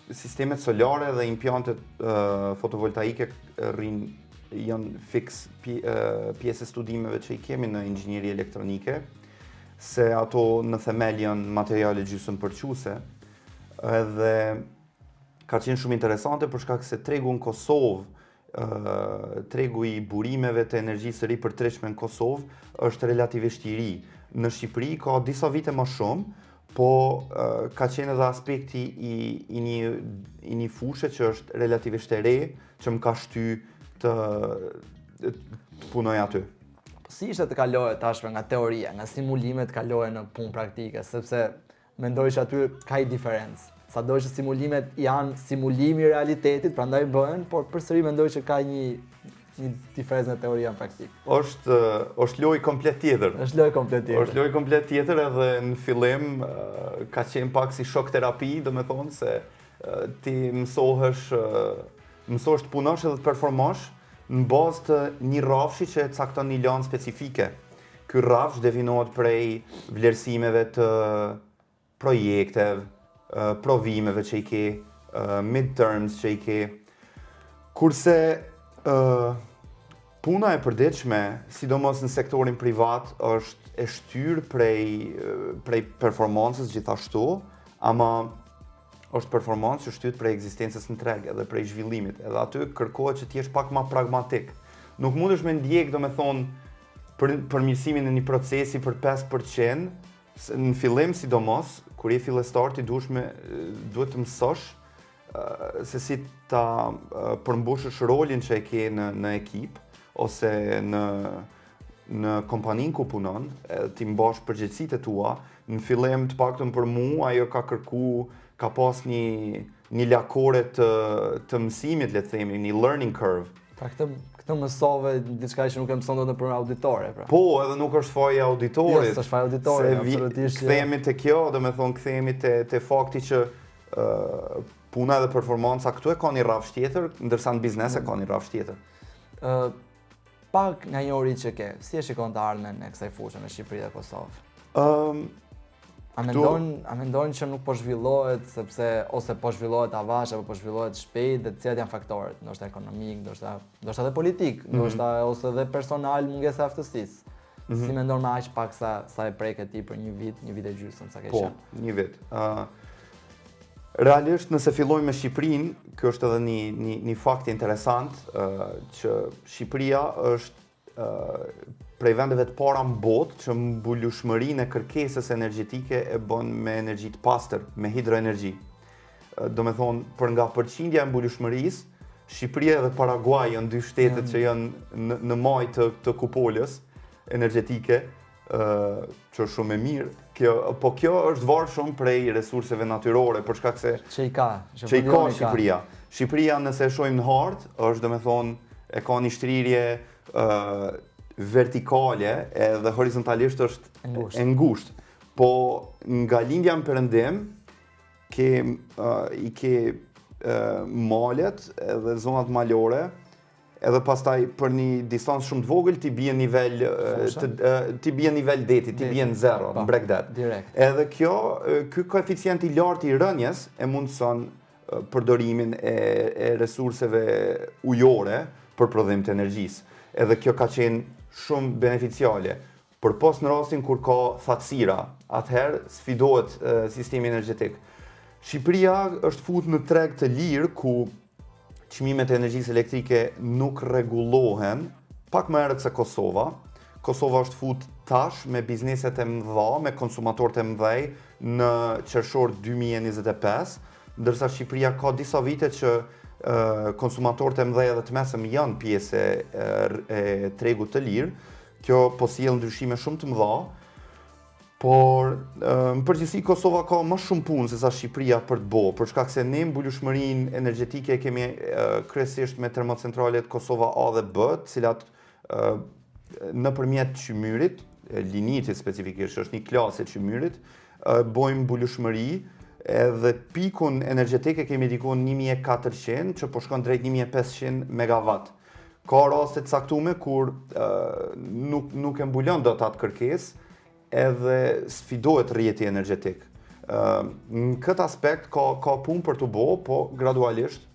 sistemet solare dhe impiantet uh, fotovoltaike rrin janë fiks pjesë e studimeve që i kemi në inxhinieri elektronike, se ato në themel janë materiale gjysmë përçuese, edhe ka qenë shumë interesante për shkak se tregu në Kosovë, tregu i burimeve të energjisë së ripërtëritshme në Kosovë është relativisht i ri. Në Shqipëri ka disa vite më shumë, po ka qenë edhe aspekti i, i një i një fushe që është relativisht e re, që më ka shty të, të punoj aty. Po si ishte të kalohet tashmë nga teoria, nga simulimet të kalohet në punë praktike, sepse mendoj që aty ka një diferencë. Sado që simulimet janë simulimi i realitetit, prandaj bëhen, por përsëri mendoj që ka një një diferencë në teori në praktikë. Është është lojë komplet tjetër. Është lojë komplet tjetër. Është lojë komplet tjetër edhe në fillim ka qenë pak si shok terapi, domethonë se ti mësohesh mësohesh të punosh edhe të performosh në bazë të një rrafshi që e cakton një lanë specifike. Ky rrafsh definohet prej vlerësimeve të projekteve, provimeve që i ke, midterms që i ke. Kurse puna e përditshme, sidomos në sektorin privat, është e shtyrë prej, prej performancës gjithashtu, ama është performancë që shtyhet prej ekzistencës në treg edhe prej zhvillimit. Edhe aty kërkohet që të jesh pak ma pragmatik. Nuk mundesh me ndjek, do me thonë, për përmirësimin e një procesi për 5%, në fillim sidomos, kur je fillestar ti duhesh me duhet të mësosh se si ta përmbushësh rolin që e ke në në ekip ose në në kompaninë ku punon, edhe ti mbash përgjegjësitë e tua, në fillim të paktën për mu ajo ka kërku, ka pas një një lakore të të mësimit, le të themi, një learning curve. Pra këtë këtë mësove diçka që nuk e mëson dot nëpër auditore, pra. Po, edhe nuk është faji i auditorit. Jo, s'është faji i auditorit, absolutisht. Kthehemi te kjo, do me thonë kthehemi te te fakti që ë puna edhe performanca këtu e ka një rrafsh tjetër, ndërsa në biznes e ka një rrafsh tjetër. Ë pak nga njohuri që ke, si e shikon të ardhmen e kësaj fushe në Shqipëri dhe Kosovë? Ëm A mendon, a mendon që nuk po zhvillohet sepse ose po zhvillohet avash apo po zhvillohet shpejt dhe cilat janë faktorët, ndoshta ekonomik, ndoshta ndoshta edhe politik, mm -hmm. ndoshta ose edhe personal mungesa e aftësisë. Mm -hmm. Si mendon me aq pak sa sa e preke ti për një vit, një vit e gjysmë sa ke po, qenë? Po, një vit. Ë uh, Realisht nëse fillojmë me Shqipërinë, ky është edhe një një një fakt interesant, ë uh, që Shqipëria është prej vendeve të para në botë që mbulueshmërinë e kërkesës energjetike e bën me energji të pastër, me hidroenergji. Do me thonë, për nga përqindja e mbulueshmërisë, Shqipëria dhe Paraguay janë dy shtetet mm. që janë në, në majë të, të kupolës energjetike, që është shumë e mirë. Kjo, po kjo është varë shumë prej resurseve natyrore, për shkak se që i ka, që, që i ka Shqipëria. Shqipëria nëse e shohim në hartë, është do me thonë e ka një shtrirje ë vertikale edhe horizontalisht është e ngushtë. Po nga lindja në perëndim ke uh, i ke uh, malet edhe zonat malore, edhe pastaj për një distancë shumë të vogël ti bie nivel të ti bie nivel deti, ti bie në zero, në bregdet. Direkt. Edhe kjo ky koeficient i lartë i rënies e mundëson përdorimin e, e resurseve ujore për prodhim të energjisë. Edhe kjo ka qenë shumë beneficiale. Përpos në rastin kur ka thatësira, atëherë sfidohet sistemi energjetik. Shqipëria është fut në treg të lirë ku çmimet e energjisë elektrike nuk rregullohen pak më herët se Kosova. Kosova është fut tash me bizneset e mëdha, me konsumatorët e mëdhej në qershor 2025, ndërsa Shqipëria ka disa vite që konsumatorët e mëdhej edhe të mesëm janë pjesë e, e tregut të lirë. Kjo po sjell ndryshime shumë të mëdha, por në përgjithësi Kosova ka më shumë punë se sa Shqipëria për të bo, për shkak se ne mbulueshmërinë energjetike kemi kryesisht me termocentralet Kosova A dhe B, të cilat nëpërmjet qymyrit, linjitit specifikisht, është një klasë e qymyrit, bojmë mbulueshmëri edhe pikun energjetik e kemi diku 1400, që po shkon drejt 1500 megawatt. Ka raste të caktume kur nuk, nuk e mbulon dot atë kërkesë, edhe sfidohet rrjeti energjetik. Në këtë aspekt ka, ka punë për të bo, po gradualisht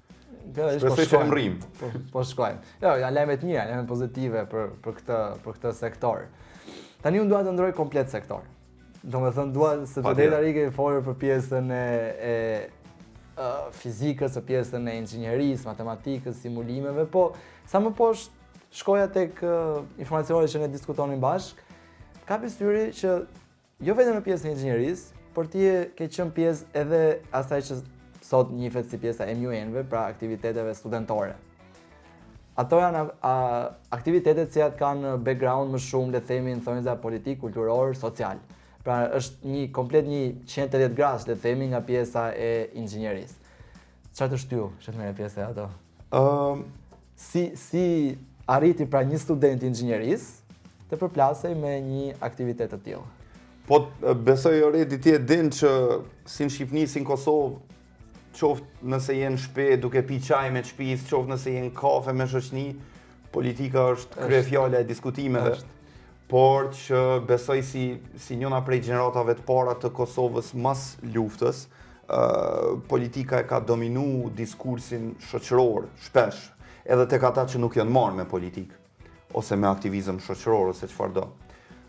Gradualisht po shpresoj që e shkojmë. mrrim. Po, po shkojmë. Jo, janë lajme të mira, lajme pozitive për për këtë për këtë sektor. Tani unë dua të ndroj komplet sektor. Do me thënë dua se të Patjetër. deri tani kemi folur për pjesën e e ë, fizikës, për pjesën e inxhinierisë, matematikës, simulimeve, po sa më poshtë shkoja tek ë, informacionet që ne diskutonim bashk, kapi syri që jo vetëm në pjesën e inxhinierisë, por ti e ke qenë pjesë edhe asaj që sot njihet si pjesa e MUN-ve, pra aktiviteteve studentore. Ato janë a, aktivitetet të cilat kanë background më shumë, le të themi, në thonjza politik, kulturor, social. Pra është një komplet një 180 gradë, le të themi, nga pjesa e inxhinierisë. Çfarë të shtyu që të merre pjesë e ato? Ëm, Si si arriti pra një student i inxhinierisë të përplasej me një aktivitet të tillë? Po besoj already ti e din që si në Shqipëni, si në Kosovë, qoftë nëse je në shtëpi duke pi çaj me shtëpisë, qoftë nëse je në kafe me shoqni, politika është kryefjala e diskutimeve. Është. Por që besoj si si njëna prej gjeneratave të para të Kosovës mas luftës, ë politika e ka dominu diskursin shoqëror shpesh, edhe tek ata që nuk janë marrë me politikë ose me aktivizëm shoqëror ose çfarë do.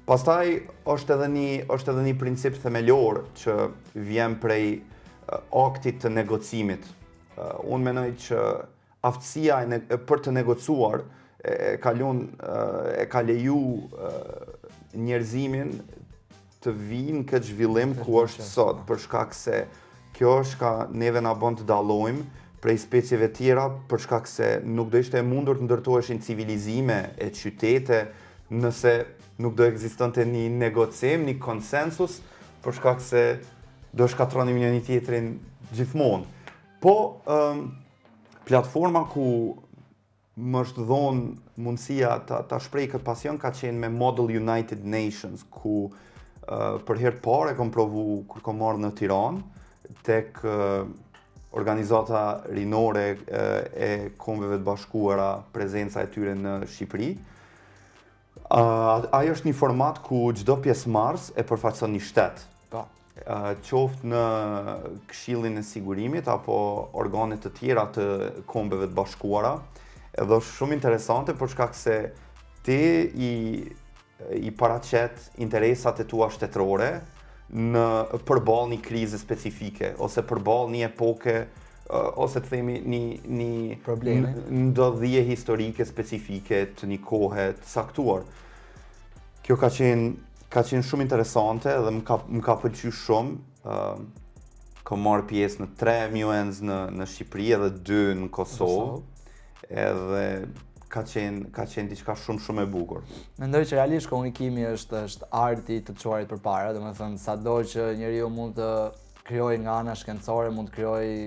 Pastaj është edhe një është edhe një princip themelor që vjen prej aktit të negocimit. Unë mendoj që aftësia e ne, për të negocuar e, e ka lun, e ka leju njerëzimin të vinë në këtë zhvillim ku është sot, për shkak se kjo është ka neve na bën të dallojmë prej specieve tjera, për shkak se nuk do ishte e mundur të ndërtoheshin civilizime e qytete nëse nuk do ekzistonte një negocim, një konsensus, për shkak se do shkatronim njëri tjetrin gjithmonë. Po, ëm, platforma ku më është dhonë mundësia ta, ta shprej këtë pasion ka qenë me Model United Nations, ku për herë të parë e kom provu kur kom marrë në Tiranë, tek organizata rinore e Kombeve të Bashkuara, prezenca e tyre në Shqipëri. Ai është një format ku çdo pjesëmarrës e përfaqëson një shtet. Po. Qoftë në Këshillin e Sigurimit apo organe të tjera të Kombeve të Bashkuara. Edhe është shumë interesante për shkak se ti i i paraqet interesat e tua shtetërore në përballë një krize specifike ose përballë një epoke ose të themi një një Problemi. ndodhje historike specifike të një kohe të caktuar. Kjo ka qenë ka qenë shumë interesante dhe më ka më ka pëlqyer shumë. Ë kam marrë pjesë në 3 MUNs në në Shqipëri edhe 2 në Kosovë. Kosovë. Edhe ka qenë ka qenë diçka shumë shumë e bukur. Mendoj që realisht komunikimi është është arti i të çuarit përpara, domethënë sado që njeriu mund të krijojë nga ana shkencore, mund të krijojë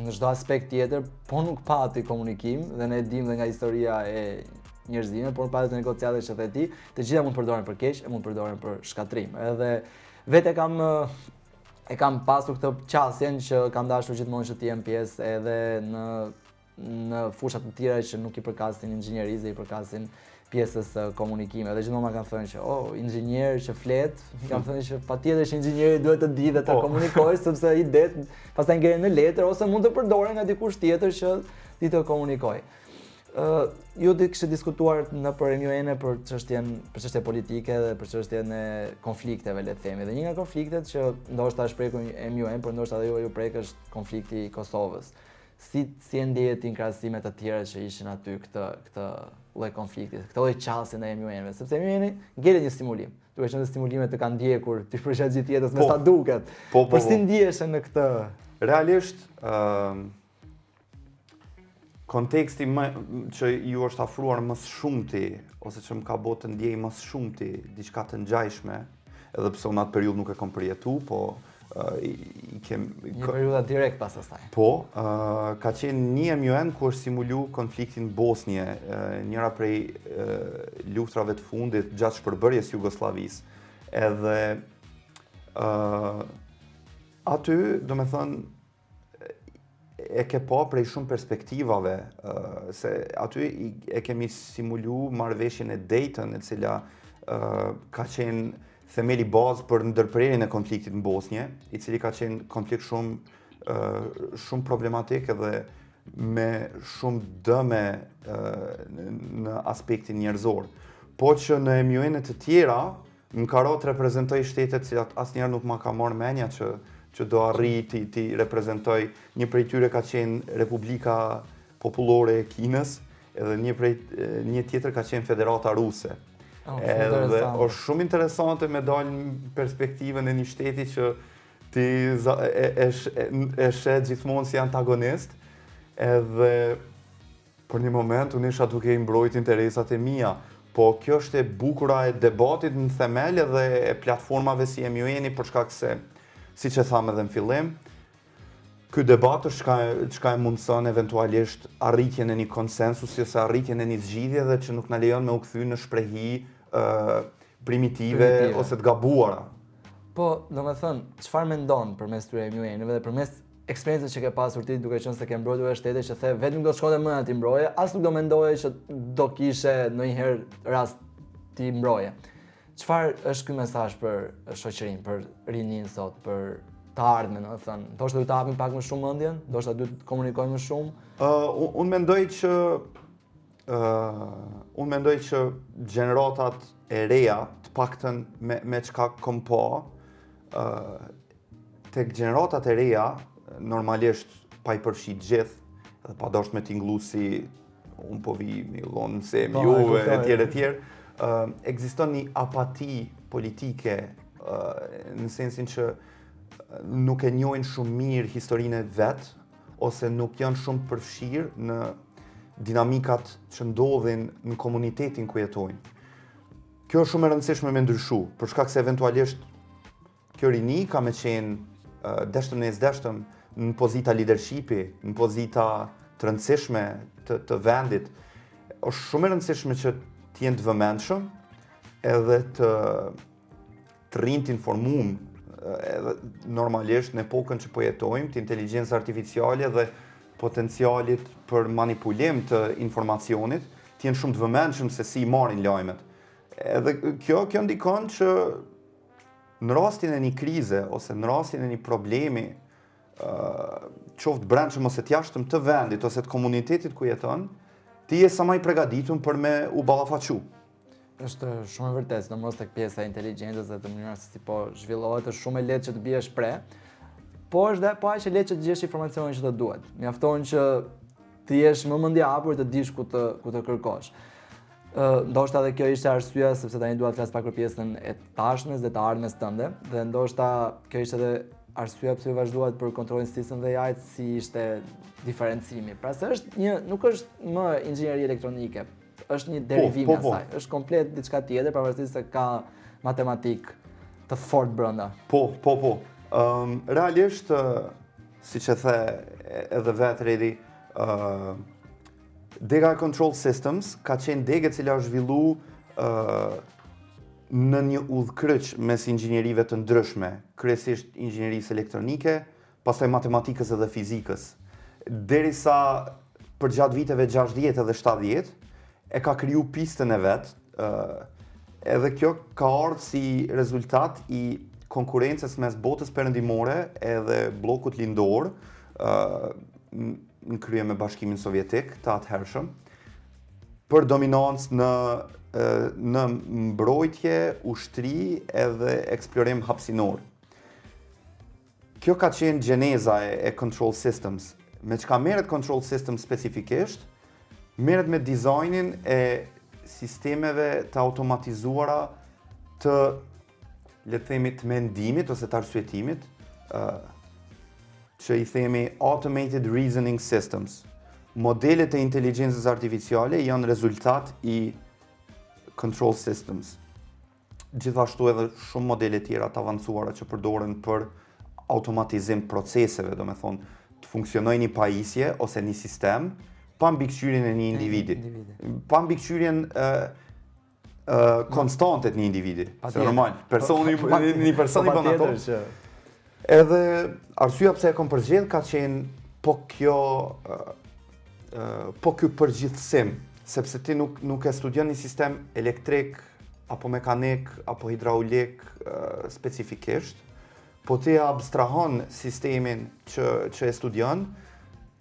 në çdo aspekt tjetër, po nuk pati komunikim dhe ne e dim dhe nga historia e njerëzimit, por nuk pati të negociate që the ti, të gjitha mund përdoren për keq e mund përdoren për shkatrim. Edhe vetë kam e kam pasur këtë qasjen që kam dashur gjithmonë që të jem pjesë edhe në në fusha të tjera që nuk i përkasin inxhinierisë dhe i përkasin pjesës së komunikimit. Dhe gjithmonë ma kanë thënë që, oh, inxhinier që flet, më kanë thënë që patjetër që inxhinieri duhet të di dhe të komunikojë sepse idetë pastaj ngelen në letër ose mund të përdoren nga dikush tjetër që di të komunikojë. Ë, ju di kishte diskutuar në për MUN për çështjen për çështje politike dhe për çështjen e konflikteve, le të themi. Dhe një nga konfliktet që ndoshta është prekur MUN, por ndoshta edhe ju ju prek është konflikti i Kosovës. Si si e ndjehet ti në krahasim me të tjerët që ishin aty këtë këtë lloj konflikti, këtë lloj qasje ndaj MUN-ve, sepse MUN-i ngelet një simulim. Duke qenë se simulimet të kanë ndjekur ty përgjatë gjithë jetës, me sa duket. Po, Por si ndiheshe në këtë? Realisht, konteksti më që ju është afruar më së shumti ose që më ka bo të ndjej më së shumti diçka të ngjashme, edhe pse unë atë periudhë nuk e kam përjetu, po i, i kem Një periudha direkt pas asaj. Po, ka qenë një MUN ku është simulu konfliktin Bosnje, njëra prej luftrave të fundit gjatë shpërbërjes Jugosllavisë. Edhe aty, do me thënë, e ke pa prej shumë perspektivave, se aty e kemi simulu marrëveshjen e Dayton, e cila ka qenë themeli bazë për ndërprerjen e konfliktit në Bosnje, i cili ka qenë konflikt shumë shumë problematik edhe me shumë dëme në aspektin njerëzor. Po që në MUN të tjera, më ka ra të reprezentoj shtetet cilat asnjëherë nuk ma ka marrë menja që do arri ti reprezentoj. Një prej tyre ka qenë Republika Popullore e Kinës, edhe një tjetër ka qenë Federata Ruse. Oh, shumë Edhe interesante. është shumë interesante me dalë në perspektivën e një shteti që ti e sheh gjithmonë si antagonist, edhe për një moment unë isha duke i mbrojt interesat e mia. Po kjo është e bukura e debatit në themel edhe e platformave si MUN-i për shkak se, siç e thamë edhe në fillim, ky debat është çka e mundëson eventualisht arritjen e një konsensusi ose arritjen e një zgjidhje dhe që nuk na lejon me u kthy në shprehi primitive, Primitive. ose të gabuara. Po, do me thënë, çfarë mendon përmes këtyre MUN-eve dhe përmes eksperiencës që ke pasur ti duke qenë se ke mbrojtur edhe shtete që the vetë nuk do të shkonte më aty mbroje, as nuk do mendoje që do kishe ndonjëherë rast ti mbroje. Çfarë është ky mesazh për shoqërinë, për rinin sot, për të ardhmen, do të thënë, ndoshta duhet të hapim pak më shumë mendjen, ndoshta duhet të komunikojmë më shumë. Unë mendoj që gjeneratat e reja, të paktën me çka kom pa, tek gjeneratat e reja, normalisht pa i përfshi të gjithë, edhe pa dashur me tinglu si unë po vi me ju dhonë mësim Po, e juve, kuptoj. e tjerë e tjerë, ekziston një apati politike, në sensin që nuk e njohin shumë mirë historinë e vet, ose nuk janë shumë përfshirë në dinamikat që ndodhin në komunitetin ku jetojnë. Kjo është shumë e rëndësishme me ndryshu, për shkak se eventualisht kjo rini ka me qenë deshtëm ne s'deshtëm në pozita leadershipi, në pozita të rëndësishme të vendit. Është shumë e rëndësishme që të jenë të vëmendshëm edhe të rrinë të informuar edhe normalisht në epokën që po jetojmë, të inteligjencës artificiale dhe potencialit për manipulim të informacionit, të jenë shumë të vëmendshëm se si i marrin lajmet. Edhe kjo ndikon që në rastin e një krize ose në rastin e një problemi, qoftë brendshëm ose të jashtëm të vendit ose të komunitetit ku jeton, ti je sa më i përgatitur për me u ballafaqu. Është shumë e vërtetë, sidomos tek pjesa e inteligjencës dhe të mënyrës se si po zhvillohet, është shumë e lehtë që të biesh pre. Po është dhe po aq e lehtë që të gjesh informacionin që të duhet. Mjafton që të jesh më mendje hapur të dish ku të kërkosh. Ndoshta edhe kjo ishte arsyeja sepse tani dua të flas pak për pjesën e tashmes dhe të ardhmes tënde dhe ndoshta kjo ishte edhe arsyeja pse ju vazhduat për control system dhe AI si ishte diferencimi. Pra se është një nuk është më inxhinieri elektronike, është një derivim i asaj. Është komplet diçka tjetër, pavarësisht se ka matematik të fort brenda. Po. Realisht, siç e the edhe vetë Redi, Dega e Control Systems ka qenë degë e cila është zhvillu në një udhkryq mes inxhinierive të ndryshme, kryesisht inxhinierisë elektronike, pastaj matematikës edhe fizikës. Derisa përgjatë viteve 60 edhe 70 e ka kriju pistën e vet, edhe kjo ka ardhur si rezultat i konkurrencës mes botës perëndimore edhe bllokut lindor, në krye me Bashkimin Sovjetik të atëhershëm, për dominancë në mbrojtje, ushtri edhe eksplorim hapësinor. Kjo ka qenë gjeneza e Control Systems. Me çka merret Control Systems specifikisht, Merret me dizajnin e sistemeve të automatizuara të le të themi të mendimit ose të arsyetimit, që i themi Automated Reasoning Systems. Modelet e inteligjencës artificiale janë rezultat i control systems. Gjithashtu edhe shumë modele tjera të avancuara që përdoren për automatizim proceseve, do me thonë, të funksionoj një pajisje ose një sistem pa mbikëqyrjen e një individi. Pa mbikëqyrjen konstante të një individi. Se normal, personi, po, një person i bën ato. Që... Edhe arsyeja pse e kom përzgjedh ka qenë po kjo po ky përgjithësim, sepse ti nuk nuk e studion një sistem elektrik apo mekanik apo hidraulik specifikisht, po ti e abstrahon sistemin që që e studion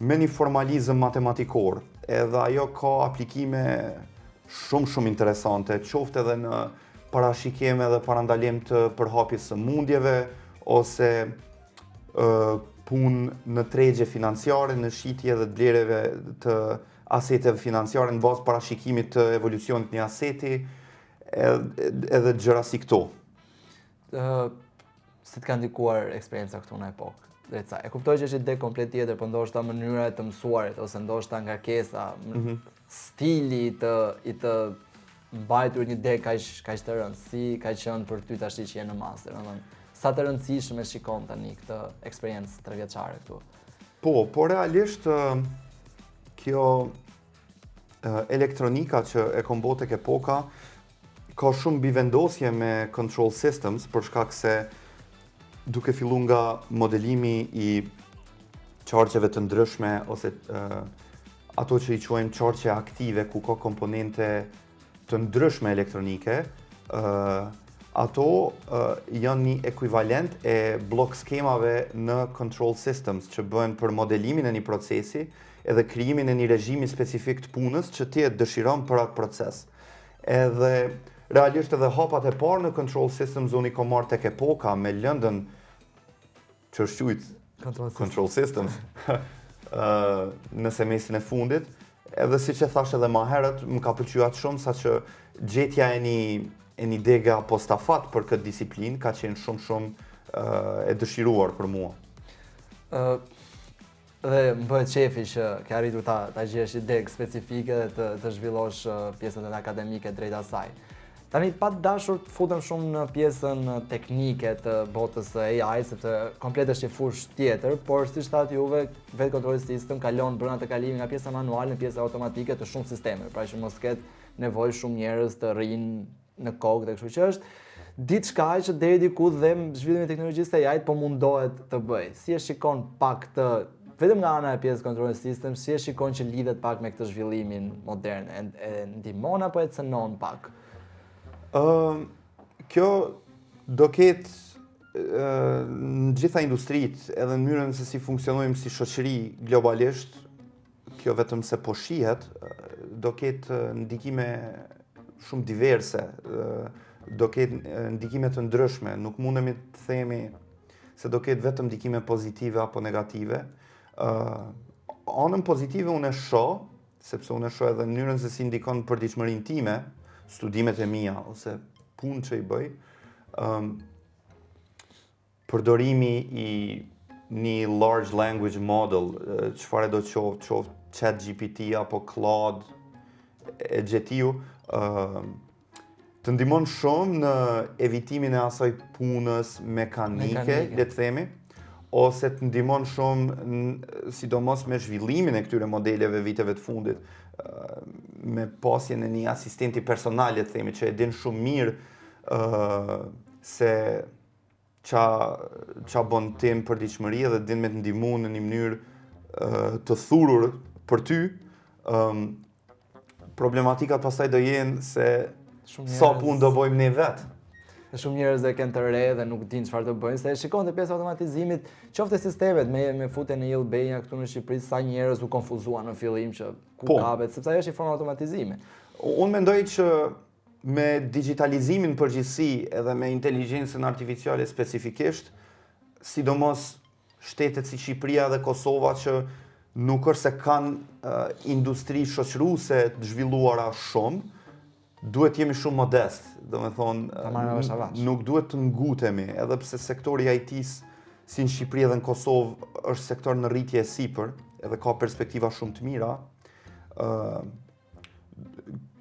me një formalizëm matematikor. Edhe ajo ka aplikime shumë shumë interesante, qoftë edhe në parashikim edhe parandalim të përhapjes së sëmundjeve ose punë në tregje financiare, në shitje dhe të blerjeve të aseteve financiare në bazë parashikimit të evolucionit një aseti, edhe, edhe gjëra si këto. Si të ka ndikuar eksperienca këtu në Epokë? Drejt saj. E kuptoj që është ide komplet tjetër, po ndoshta mënyra e të mësuarit ose ndoshta ngarkesa, mm -hmm. stili i të i të mbajtur një degë kaq kaq të rëndë, si ka qenë për ty tash që je në master, domethënë, sa të rëndësishëm e shikon tani këtë eksperiencë trevjeçare këtu? Po, po realisht kjo elektronika që e kom bo tek Epoka ka shumë mbivendosje me control systems për shkak se duke fillu nga modelimi i qarqeve të ndryshme ose uh, ato që i quajmë qarqe aktive ku ka komponente të ndryshme elektronike, uh, ato uh, janë një ekuivalent e blok skemave në control systems që bëhen për modelimin e një procesi edhe krijimin e një regjimi specifik të punës që ti e dëshiron për atë proces. Edhe realisht edhe hapat e parë në control systems unë i kom marrë tek Epoka me lëndën që është quajt Control, control Systems në semestrin e fundit. Edhe si që thash edhe ma herët, më ka pëlqyer atë shumë sa që gjetja e një e një dege apostafat për këtë disiplinë ka qenë shumë shumë e dëshiruar për mua. Ë dhe më bëhet qefi që ke arritur ta ta gjesh një degë specifike dhe të të zhvillosh pjesën tënde akademike drejt asaj. Tani pa dashur të futem shumë në pjesën teknike të botës së AI, sepse komplet është një fushë tjetër, por siç thatë juve, vetë control system kalon brenda të kalimit nga pjesa manuale në pjesa automatike të shumë sistemeve, pra që mos ketë nevojë shumë njerëz të rrinë në kokë dhe kështu që është diçka që deri diku dhe zhvillimi i teknologjisë së AI po mundohet të bëjë. Si e shikon pak të vetëm nga ana e pjesës control system, si e shikon që lidhet pak me këtë zhvillimin modern, e, e ndihmon apo e cënon pak? Ëm kjo do ketë në gjitha industritë, edhe në mënyrën se si funksionojmë si shoqëri globalisht, kjo vetëm se po shihet, do ketë ndikime shumë diverse, do ketë ndikime të ndryshme, nuk mundemi të themi se do ketë vetëm ndikime pozitive apo negative. Ë anën pozitive unë e shoh, sepse unë e shoh edhe mënyrën se si ndikon përditshmërinë time, studimet e mia ose punë që i bëj. Ëm përdorimi i një large language model, çfarë do të qoftë, qoftë Chat GPT apo Claude e gjetiu, ë të ndihmon shumë në evitimin e asaj punës mekanike, Mekanike. le të themi, ose të ndihmon shumë sidomos me zhvillimin e këtyre modeleve viteve të fundit, me pasjen e një asistenti personal, le të themi, që e din shumë mirë ë se qa, qa bën ti në përditshmëri edhe din me të ndihmu në një mënyrë të thurur për ty, ëm problematikat pastaj do jenë se Shumë sa punë do bëjmë ne vetë. Dhe shumë njerëz e kanë të re dhe nuk dinë çfarë të bëjnë, se e shikon te pjesa e automatizimit, qoftë sistemet me me futjen e e-Albania këtu në Shqipëri, sa njerëz u konfuzuan në fillim që ku Po. kapet, sepse ajo është një formë automatizimi. Unë mendoj që me digitalizimin në përgjithësi edhe me inteligjencën artificiale specifikisht, sidomos shtetet si Shqipëria dhe Kosova që nuk është se kanë uh, industri shoqëruese të zhvilluara shumë, duhet jemi shumë modest, do me thonë, nuk duhet të ngutemi, edhe pse sektori i IT-s si në Shqipëri edhe në Kosovë është sektor në rritje e sipër, edhe ka perspektiva shumë të mira, uh,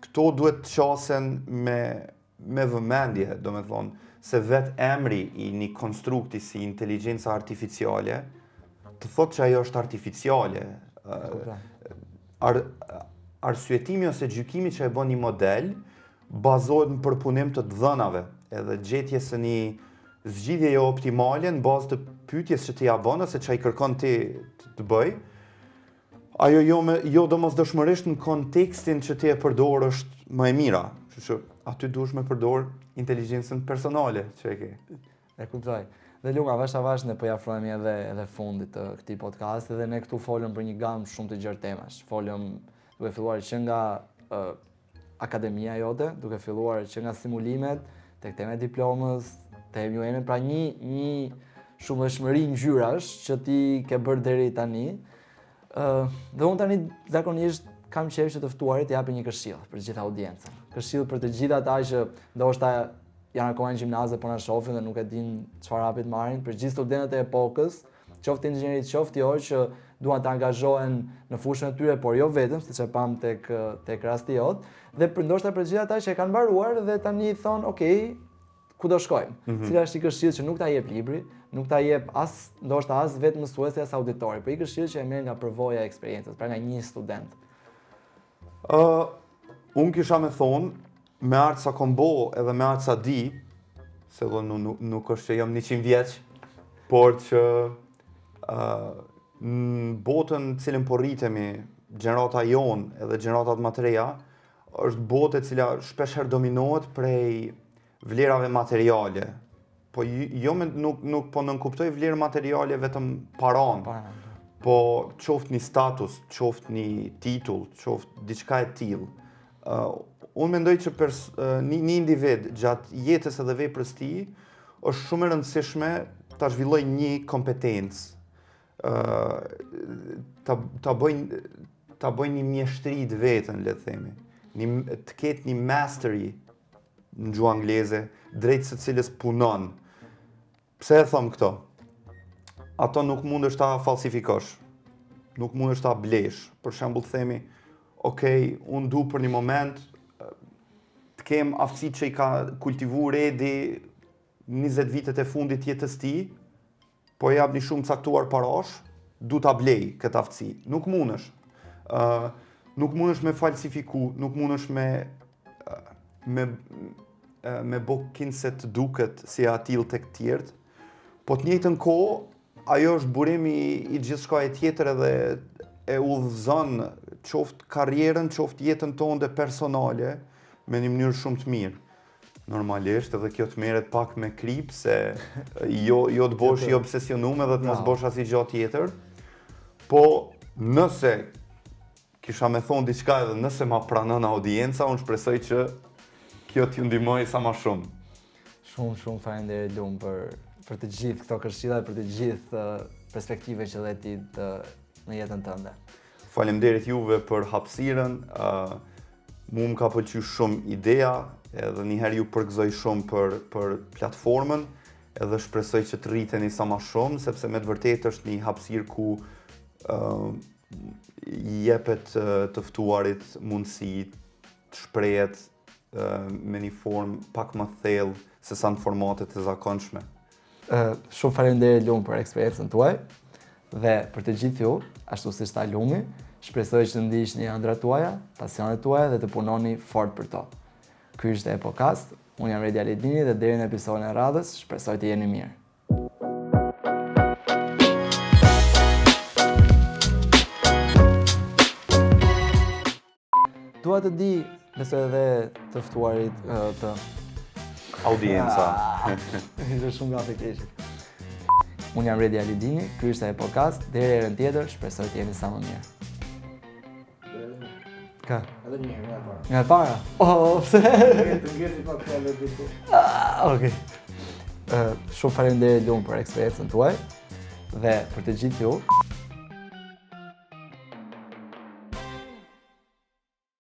këto duhet të qasen me, me vëmendje, do me thonë, se vetë emri i një konstrukti si inteligjenca artificiale, të thotë që ajo është artificiale. Ar, arsyetimi ose gjykimi që e bën një model bazohet në përpunim të të dhënave, edhe gjetjes së një zgjidhjeje optimale në bazë të pyetjes që ti ja bën ose që ai kërkon ti të bëj. Ajo jo me jo domosdoshmërisht në kontekstin që ti e përdor është më e mira. Kështu që aty duhesh me përdor inteligjencën personale që e ke. E kuptoj. Dhe Lum, avash avash ne po i afrohemi edhe edhe fundit të këtij podcasti dhe ne këtu folëm për një gamë shumë të gjerë temash. Folëm duke filluar që nga uh, akademia jote, duke filluar që nga simulimet, tek tema e diplomës, te MUN, pra një një shumëllojshmëri ngjyrash që ti ke bërë deri tani. Ë uh, dhe unë tani zakonisht kam qejf që të ftuarit të japin një këshillë për të gjithë audiencën. Këshillë për të gjithë ata që ndoshta janë akoma në gjimnaze po na shohin dhe nuk e dinë çfarë hapi të marrin, për gjithë studentët e epokës, qoftë inxhinierit, qoftë jo, që duan të angazhohen në fushën e tyre, por jo vetëm, siç e pamë tek tek rasti jot, dhe për ndoshta për gjithë ata që e kanë mbaruar dhe tani thonë, ok, ku do shkojmë? Mm -hmm. Cila është një këshillë që nuk ta jep libri, nuk ta jep as ndoshta as vetë mësuesi as auditori, por një këshillë që e merr nga përvoja e eksperiencës, pra nga një student. Ë, uh, unë kisha me thonë, me aq sa kom bo edhe me aq sa di, se dhe nuk, nuk, nuk është që jam 100 vjeç, por që uh, në botën në cilën po rritemi, gjenerata jonë edhe gjeneratat ma të reja, është botë e cila shpeshherë dominohet prej vlerave materiale. Po jo me, nuk nuk po nënkuptoj vlerë materiale vetëm paran. Po. Po qoftë një status, qoftë një titull, qoftë diçka e tillë. Uh, unë mendoj që pers, uh, një, një individ gjatë jetës edhe veprës tij është shumë e rëndësishme ta zhvillojë një kompetencë. Uh, ta ta bëjë ta bëjë një mjeshtri të vetën, le të themi. Një të ketë një mastery në gjuhë angleze, drejt së cilës punon. Pse e them këto? Ato nuk mundesh ta falsifikosh. Nuk mundesh ta blesh. Për shembull të themi, ok, unë du për një moment të kem aftësi që i ka kultivu Redi 20 vitet e fundit jetës tij, po e jap një shumë caktuar parash, du ta blej këtë aftësi. Nuk mundesh. Ë uh, nuk mundesh me falsifiku, nuk mundesh me me me bo kinse të duket si e atillë tek të tjerët. Po të njëjtën kohë, ajo është burimi i gjithçkaje tjetër edhe e udhëzon qoftë karrierën, qoftë jetën tënde personale me një mënyrë shumë të mirë. Normalisht edhe kjo të merret pak me krip se jo jo të bosh i obsesionum edhe të mos bosh asnjë gjë tjetër. Po nëse kisha me thonë diçka edhe nëse ma pranon audienca, unë shpresoj që kjo t'ju ndihmojë sa ma shumë. Shumë, shumë faleminderit Lum për për të gjithë këto këshilla dhe për të gjithë perspektivën që dhe ti të, në jetën tënde. Faleminderit juve për hapësirën. Uh, mu më ka pëlqy shumë ideja, edhe një herë ju përgëzoj shumë për për platformën, edhe shpresoj që të rriteni sa ma shumë, sepse me të vërtetë është një hapësirë ku uh, i jepet të ftuarit mundësi të shprehet me një formë pak më thellë se sa në formatet e zakonshme. Shumë faleminderit Lum për eksperiencën tuaj dhe për të gjithë ju, ashtu siç tha Lumi, shpresoj që të ndiqni ëndrrat tuaja, pasionet tuaja dhe të punoni fort për to. Ky ishte Epokast, unë jam Redi Aledini dhe deri në episodin e radhës, shpresoj të jeni mirë. Dua të di, nëse edhe të ftuarit të audienca. Ah, ishte shumë gafë e keqe. Unë jam Redi Alidini, ky ishte Epokast, deri herën tjetër, shpresoj të jeni sa më mirë. Ka? Edhe një herë, nga e para. Nga e para? Oh, pse? Të ngeci pak fjalë diku. Ah, okej. Shumë faleminderit Lum për eksperiencën tuaj dhe për të gjithë ju.